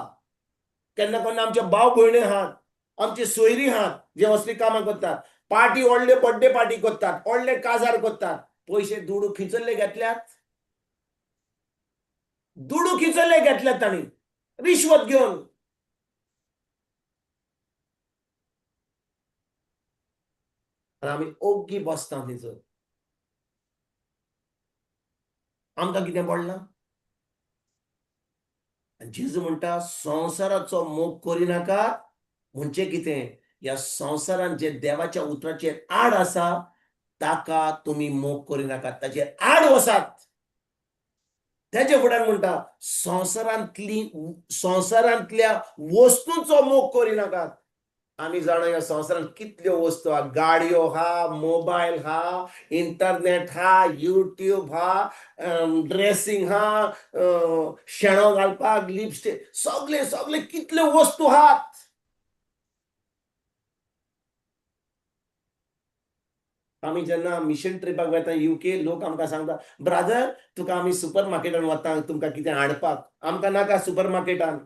केन्ना केन्ना आमचे भाव भयणी आहात, आमचे सोयरी आहात जे असलीं कामां करतात. पार्टी, व्हडले बर्थडे पार्टी करतात, व्हडले काजार करतात. पयशे दुडू खिचल्ले घेतल्यात, दुडू खिचल्ले घेतल्यात तांणी रिश्वत घेवन. आनी आमी ओग्गी बसता थंयसर. आमकां कितें पडलां? जेजू म्हणटा संवसाराचो मोग करिनाका म्हणजे कितें? ह्या संवसारान जे देवाच्या उतराचेर आड आसा ताका तुमी मोग करिनाकात, ताचेर आड वसात. तेजे फुड्यान म्हणटा संवसारांतल्या वस्तूंचो मोग करिनाकात. आमी जाणा ह्या संवसारांत कितल्यो वस्तू आहा, गाडयो आहा, मोबायल आहा, इंटरनेट आहा, युट्यूब आहा, ड्रेसिंग आहा, शेणो घालपाक, लिपस्टीक, सगळे सगळे कितल्यो वस्तू आहात. आमी जेन्ना मिशन ट्रिपाक वता युके, लोक आमकां सांगता, ब्रादर तुका आमी सुपर मार्केटान वता तुमकां कितें हाडपाक. आमकां नाका सुपर मार्केटान,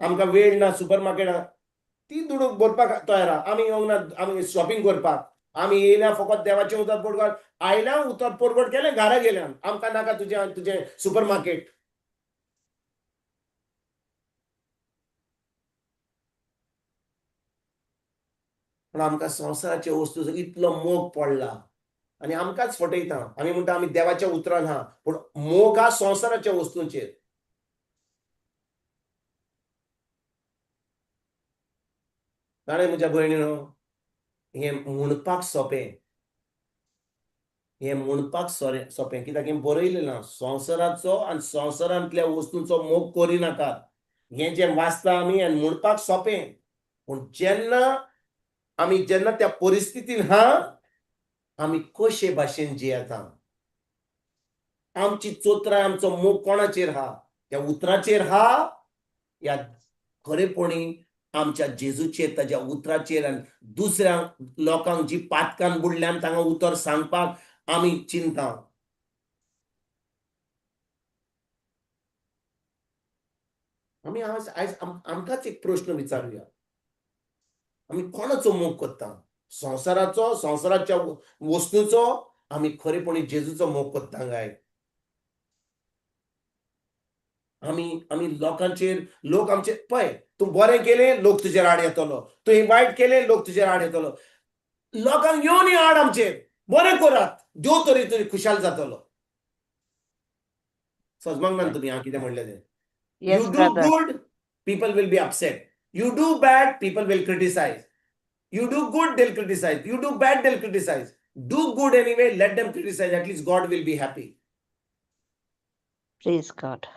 आमकां वेळ ना सुपर मार्केटान. ती दुडू भरपाक तयार आहा. आमी येवंक ना आमी शॉपिंग करपाक. आमी येयल्या फकत देवाचें उतर पोरगट आयल्या, उतर पोरगट केलें, घरा गेल्या. आमकां नाका तुजें तुजें सुपर मार्केट. पूण आमकां संवसाराच्या वस्तूचो इतलो मोग पडला आनी आमकांच फटयता. आमी म्हणटा आमी देवाच्या उतरान आहा, पूण मोग हा संवसाराच्या वस्तूंचेर. जाणा म्हज्या भयणीनो, हें म्हणपाक सोंपें, हें म्हणपाक सोंपें, कित्याक हें बरयलें ना. संवसाराचो आनी संवसारांतल्या वस्तूंचो मोग करिनाकात. हें जें वाचता आमी आनी म्हणपाक सोंपें, पूण जेन्ना आमी जेन्ना त्या परिस्थितीन हा आमी कशे भाशेन जियेता, आमची चोत्राय आमचो मोग कोणाचेर हा, त्या उतराचेर हा या खरेपणी आमच्या जेजूचेर, ताज्या उतराचेर आनी दुसऱ्या लोकांक जी पातकान बुडल्यान तांकां उतर सांगपाक आमी चिंता. आमी आज आयज आमकांच एक प्रश्न विचारुया, आमी कोणाचो मोग करता? संवसाराचो, संवसाराच्या वस्तूचो? आमी खरेपणी जेजूचो मोग करता काय? आमी आमी लोकांचेर, लोक आमचे पळय तूं बरें केलें लोक तुजेर आड येतलो, तुवें वायट केलें लोक तुजेर आड येतलो. लोकांक येवनी आड आमचेर, बरें करात, देव तरी तरी खुशाल जातलो. सजमांक ना तुमी हांव कितें म्हणलें तें? Yes, You do brother. good, people will be upset. You do bad, people will criticize. You do good, they'll criticize. You do bad, they'll criticize. Do good anyway, let them criticize. At least God will be happy. Praise God.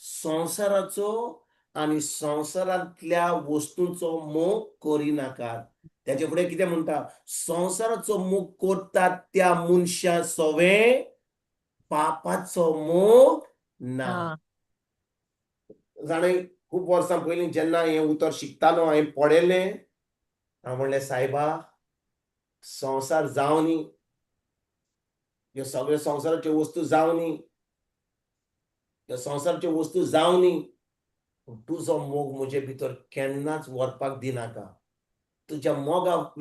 संवसाराचो आनी संवसारांतल्या वस्तूंचो मोग करिनाकात. त्याचे फुडें कितें म्हणटा? संवसाराचो मोग करतात त्या मनशा सवें पापाचो मोग ना. जाणा, खूब वर्सां पयलीं जेन्ना हें उतर शिकतालो हांवें पळयलें, हांव म्हणलें सायबा संवसार जावनी, ह्यो सगळे संवसाराच्यो वस्तू जावनी, ह्यो संवसाराच्यो वस्तू जावनी, पूण तुजो मोग म्हजे भितर केन्नाच व्हरपाक दिनाका. तुज्या मोगाक,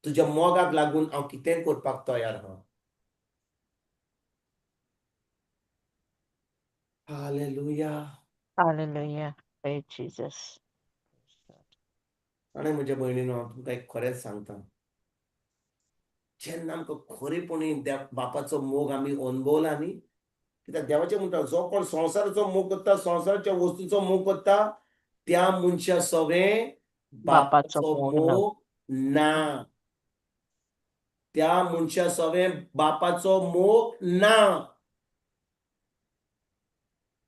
तुज्या मोगाक लागून हांव कितेंय करपाक तयार आहा. Hallelujah. Hallelujah. Praise Jesus. आनी म्हज्या भयणीनो, हांव तुमकां एक खरेंच सांगता, जेन्ना आमकां खरेपणी बापाचो मोग आमी अणभवला न्ही, कित्याक देवाचें म्हणटा जो कोण संवसाराचो मोग करता, संवसाराच्या वस्तूचो मोग करता, त्या मनशा सवें बापाचो बापाचो मोग ना. मोग ना. त्या मनशा सवें बापाचो मोग ना.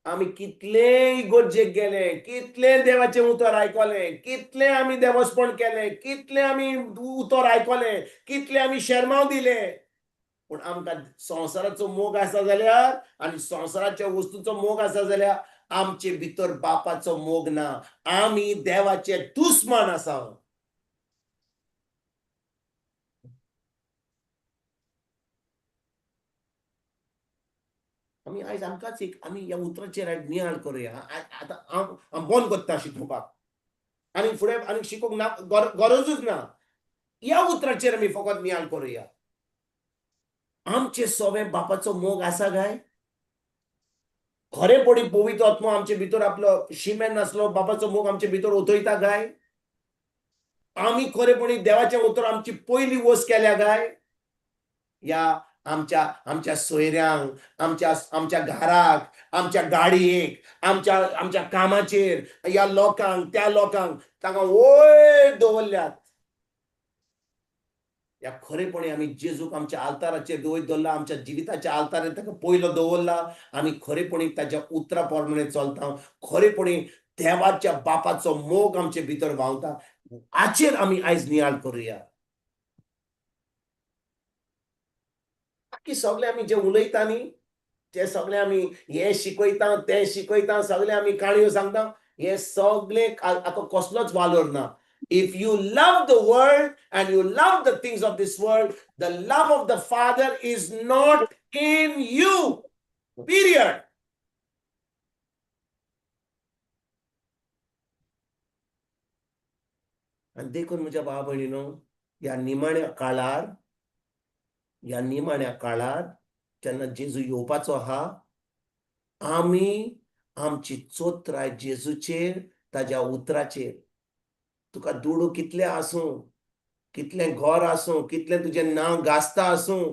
आमी कितलेय इगर्जेक गेले, कितलें देवाचें उतर आयकलें, कितलें आमी देवस्पण केलें, कितलें आमी उतर आयकलें, कितलें आमी शेरमांव दिले, पूण आमकां संवसाराचो मोग आसा जाल्यार आनी संवसाराच्या वस्तूचो मोग आसा जाल्यार आमचे भितर बापाचो मोग ना. आमी देवाचे दुस्मान आसा. आमी आयज आमकांच एक आमी ह्या उतराचेर आयज नियाळ करुया. आतां हांव हांव बंद करता शिकोवपाक, आनी फुडें आनी शिकोवंक ना, गरजूच ना. ह्या उतराचेर आमी फकत नियाळ करुया. आमचे सवें बापाचो मोग आसा काय? खरेपणी पवित्र आत्मो आमचे भितर आपलो शिमेन नासलो बापाचो मोग आमचे भितर ओतयता काय? आमी खरेपणी देवाचें उतर आमची पयली वस केल्या काय? या आमच्या आमच्या सोयऱ्यांक, आमच्या आमच्या घराक, आमच्या गाडयेक, आमच्या आमच्या कामाचेर, ह्या लोकांक त्या लोकांक तांकां वयर दवरल्यात. ह्या खरेपणी आमी जेजूक आमच्या आल्ताराचेर दवरीत दवरला, आमच्या जिविताच्या आल्तारार ताका पयलो दवरला. आमी खरेपणी ताच्या उतरा प्रमाणे चलता, खरेपणी देवाच्या बापाचो मोग आमचे भितर व्हांवता. हाचेर आमी आयज नियाळ करुया. बाकी सगळे आमी जे उलयता न्ही, ते सगळे आमी हें शिकयता तें शिकयता, सगळे आमी काणयो सांगता, हे सगळे आतां कसलोच वालोर ना. If you love the world and you love the things of this world, the love of the Father is not in you. Period. आनी देखून म्हज्या भाव भयणीनो, ह्या निमाण्या काळार, ह्या निमाण्या काळार जेन्ना जेजू येवपाचो आहा, आमी आमची चोत्राय जेजूचेर, ताज्या उतराचेर. तुका दुडू कितले आसूं, कितलें घर आसूं, कितलें तुजें नांव गाजता आसूं,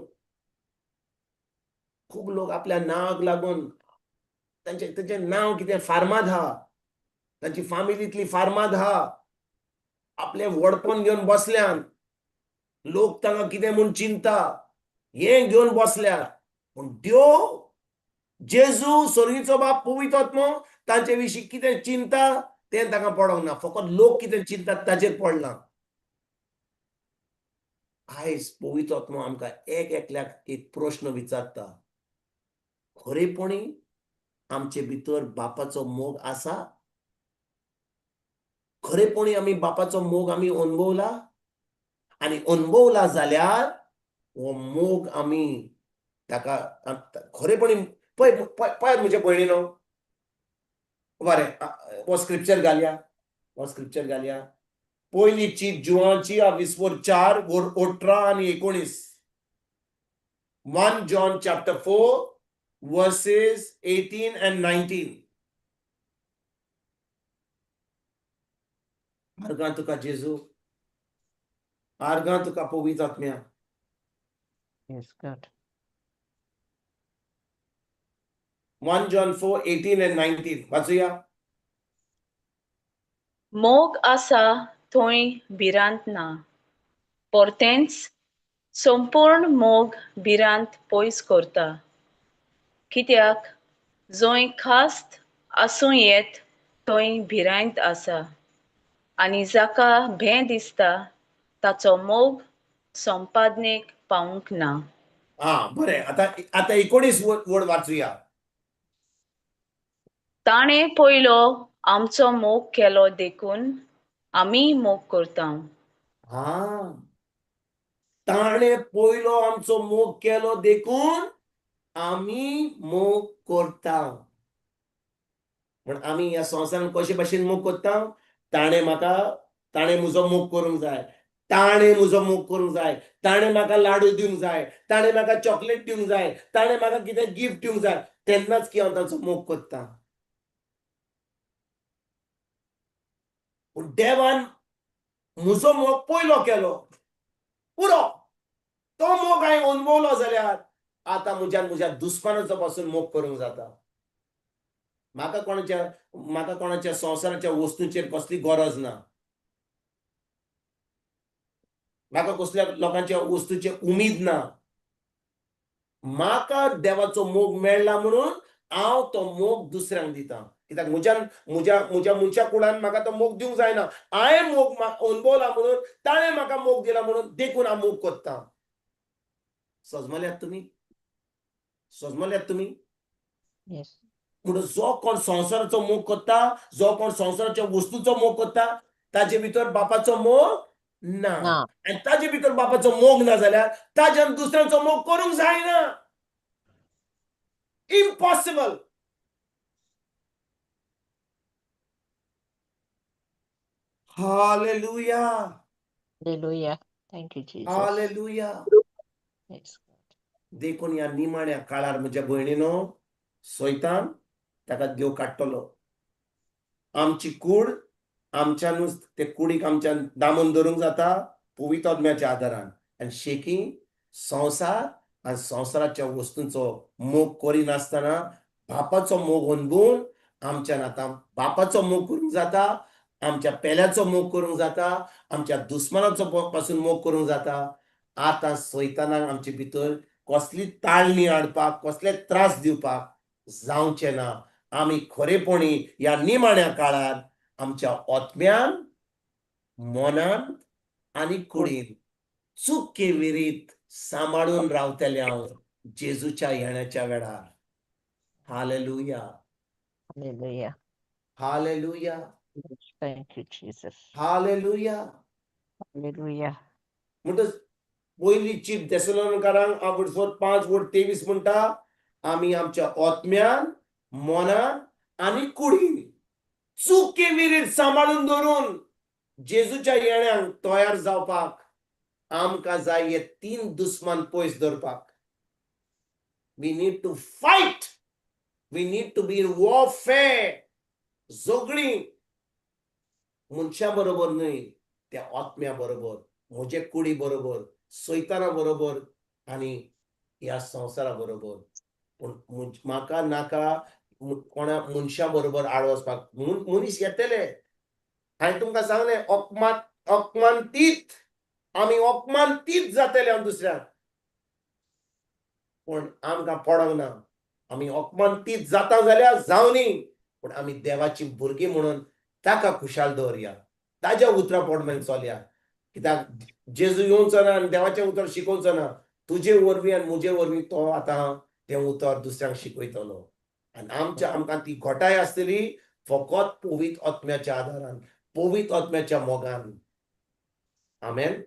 खूब लोक आपल्या नांवाक लागून तांचें तांचें नांव कितें फार्माद आहा, तांची फामिलींतली फार्माद आहा, आपलें व्हडपण घेवन बसल्यान, लोक तांकां कितें म्हूण चिंता, हें घेवन बसल्या. पूण देव, जेजू, सोर्गीचो बाप, पवित्र आत्मो तांचे विशीं कितें चिंता तें ताका पडोंक ना. फकत लोक कितें चिंतात ताचेर पडलां. आयज पवित्र आत्मो आमकां एक एकल्याक एक प्रश्न विचारता, खरेपणी आमचे भितर बापाचो मोग आसा? खरेपणी आमी बापाचो मोग आमी अणभवला? आनी अणभवला जाल्यार हो मोग आमी ताका खरेपणी पळय पळय म्हज्या भयणीनो, बरें हो स्क्रिप्चर घालया, हो स्क्रिप्चर घालया. पयली चीट जुवांची 20 4 18 आनी 19. 1 John chapter 4 verses 18 and 19. आर्गां तुका जेजू, आर्गां तुका पवित्र आत्म्या. Yes, God. 1 John 4 18 and 19 वाचूया. मोग आसा थंय भिरांत ना, परतेंच संपूर्ण मोग भिरांत पयस करता. कित्याक जंय खास्त आसूं येत थंय भिरांत आसा, आनी जाका भें दिसता ताचो मोग संपादनेक पावूंक ना. आं बरें, आतां आतां 19 वड वाचूया. ताणें पयलो आमचो मोग केलो देखून आमी मोग करता. आं, ताणें पयलो आमचो मोग केलो देखून आमी मोग करता. म्हण आमी ह्या संवसारान कशे भाशेन मोग करता? ताणें म्हाका, ताणें म्हजो मोग करूंक जाय, ताणें म्हजो मोग करूंक जाय, ताणें म्हाका लाडू दिवंक जाय, ताणें म्हाका चॉकलेट दिवंक जाय, ताणें म्हाका कितें गिफ्ट दिवंक जाय, तेन्नाच की हांव ताचो मोग करता. पूण देवान म्हजो मोग पयलो केलो, पुरो. तो मोग हांवें अणभवलो जाल्यार आतां म्हज्यान म्हज्या दुस्मानाचो पासून मोग करूंक जाता. म्हाका कोणाच्या, म्हाका कोणाच्या संवसाराच्या वस्तूचेर कसली गरज ना, म्हाका कसल्या लोकांच्या वस्तूचे उमेद ना. म्हाका देवाचो मोग मेळ्ळा म्हणून हांव तो मोग दुसऱ्यांक दिता. कित्याक म्हज्यान म्हज्या म्हज्या मनशा कुडान म्हाका तो मोग दिवंक जायना. हांवें मोग अणभवला म्हणून, ताणें म्हाका मोग दिला म्हणून देखून हांव मोग करता. सजमल्यात तुमी? सजमल्यात तुमी? म्हणून जो कोण संवसाराचो मोग करता, जो कोण संवसाराच्या वस्तूचो मोग करता, ताजे भितर बापाचो मोग ना. आनी ताजे भितर बापाचो मोग ना जाल्यार ताज्यान दुसऱ्यांचो मोग करूंक जायना. Impossible. Hallelujah. Hallelujah. Thank you, Jesus. Hallelujah. Yes, God. देखून ह्या निमाण्या काळार म्हज्या भयणीनो, सैतान ताका देव काडटलो. आमची कूड आमच्यानूच, ते कुडीक आमच्यान दामून धरूंक जाता पवित्र आत्म्याच्या आदारान. आनी शेकी संवसार आनी संवसाराच्या वस्तूंचो मोग करिनासतना बापाचो मोग अणभवून आमच्यान आतां बापाचो मोग करूंक जाता, आमच्या पेल्याचो मोग करूंक जाता, आमच्या दुस्मानाचो पासून मोग करूंक जाता. आतां सैतानाक आमचे भितर कसली ताळणी हाडपाक, कसले त्रास दिवपाक जावचें ना. आमी खरेपणी ह्या निमाण्या काळार आमच्या आत्म्यान, मनान आनी कुडीन चुके विरीत सांबाळून रावतले हांव जेजूच्या येण्याच्या वेळार. Hallelujah. Hallelujah. Hallelujah. Thank you, Jesus. Hallelujah. Hallelujah. म्हणटच पयली चीट देसलोनकारांक आवड 5 वड 23 म्हणटा, आमी आमच्या आत्म्यान, मनान आनी कुडीन चुके विरीत सांबाळून धरून जेजूच्या येण्याक तयार जावपाक आमकां जाय हे 3 दुस्मान पयस दवरपाक. We need to fight. We need to be in warfare. झगडीं मनशा बरोबर न्हय, त्या आत्म्या बरोबर, म्हजे कुडी बरोबर, सैताना बरोबर आनी ह्या संवसारा बरोबर. पूण म्हाका नाका कोणा मनशा बरोबर आड वचपाक. मनीस येतले, हांवें तुमकां सांगलें, अपमानतीत, आमी अपमानतीत जातले हांव दुसऱ्यांक. पूण आमकां पडोंक ना. आमी अपमानतीत जाता जाल्यार जावनी, पूण आमी देवाची भुरगीं म्हणून ताका खुशाल दवरया, ताज्या उतरां प्रमाणे चलया. कित्याक जेजू येवचो ना आनी देवाचें उतर शिकोवचो ना, तुजे वरवीं आनी म्हजे वरवीं तो आतां तें उतर दुसऱ्यांक शिकयतलो. आनी आमच्या आमकां ती घटाय आसतली फकत पवित्र आत्म्याच्या आदारान, पवित्र आत्म्याच्या मोगान. आमेन,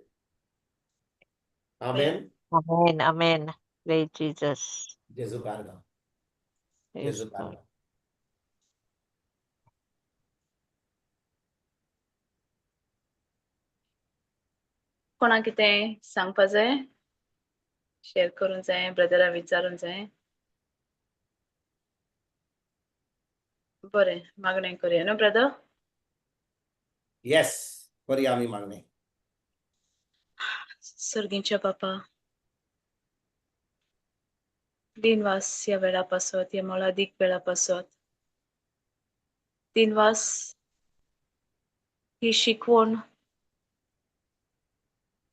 आमेन. Amen, amen. Praise Jesus. जेजू कारगा, Praise जेजू God. कारगा. कोणाक कितें सांगपा जाय, शेअर करूंक जाय, ब्रदरा विचारूंक जाय? बरें, मागणें करुया न्हू ब्रदर? येस, करया आमी मागणें. सर्गींच्या बापा, दिनवास ह्या वेळा पासत, ह्या मोलादीक वेळा पासत. दिनवास ही शिकवण,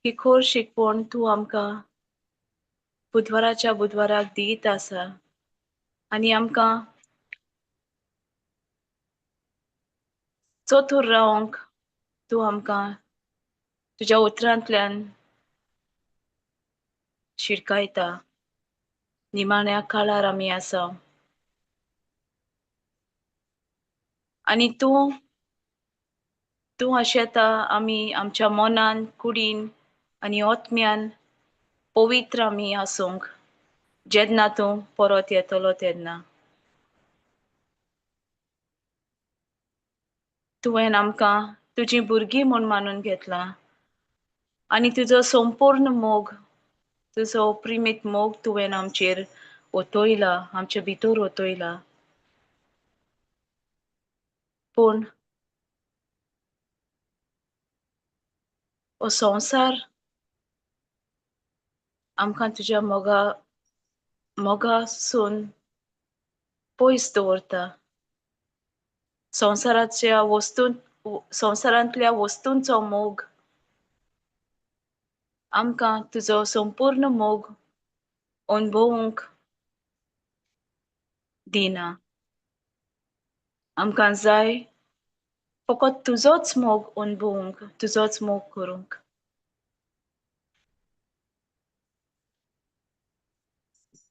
ही खोर शिकवण तूं आमकां बुधवाराच्या बुधवाराक दीत आसा आनी आमकां चतूर रावंक तूं आमकां तुज्या उतरांतल्यान शिडकायता. निमाण्या काळार आमी आसा आनी तूं तूं आशेता आमी आमच्या मनान, कुडीन आनी आत्म्यान पवित्र आमी आसूंक जेन्ना तूं परत येतलो तेन्ना. तुवें आमकां तुजीं भुरगीं म्हूण मानून घेतलां आनी तुजो संपूर्ण मोग, तुजो अप्रिमीत मोग तुवें आमचेर ओतयला, आमचे भितर ओतयला. पूण हो संवसार आमकां तुज्या मोगा मोगासून पयस दवरता. संवसाराच्या वस्तू, संवसारांतल्या वस्तूंचो मोग आमकां तुजो संपूर्ण मोग अणभवूंक दिना. आमकां जाय फकत तुजोच मोग अणभवूंक, तुजोच मोग करूंक.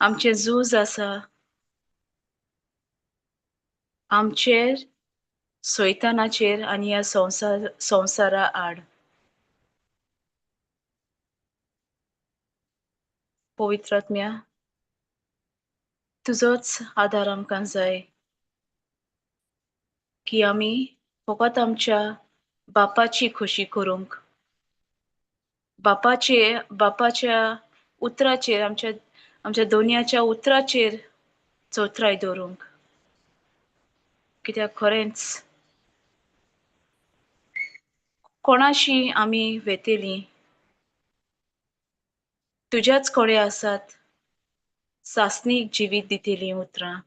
आमचें झूज आसा आमचेर, सैतानाचेर आनी ह्या संवसार संवसारा आड. पवित्र आत्म्या, तुजोच आदार आमकां जाय की आमी फकत आमच्या बापाची खोशी करूंक, बापाचे बापाच्या उतराचेर, आमच्या आमच्या दोनयाच्या उतराचेर चौथराय दवरूंक. कित्याक खरेंच कोणाशी आमी वेतेली, तुज्याच कडेन आसात सासणीक जिवीत दितेलीं उतरां.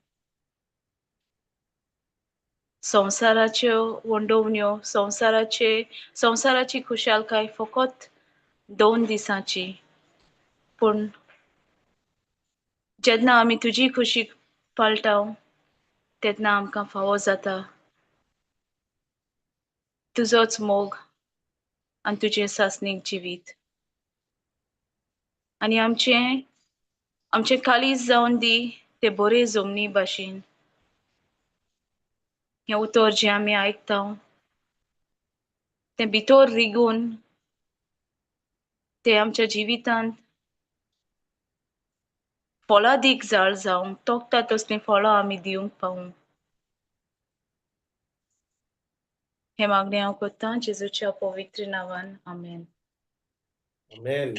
संवसाराच्यो वंडोवण्यो, संवसाराचे संवसाराची खुशालकाय फकत 2 दिसांची, पूण जेन्ना आमी तुजी खोशी पाळटा तेन्ना आमकां फावो जाता तुजोच मोग आनी तुजें सासणीक जिवीत. आनी आमचें आमचें काळीज जावन दी ते बरे जमनी भाशेन. हें उतर जें आमी आयकता तें भितर रिगून तें आमच्या जिवितांत फळादीक जाळ जावंक तोखता तसलीं फळां आमी दिवंक पावूं. हें मागणें हांव करतां जेजूच्या पवित्र नांवान, आमेन. आमेन.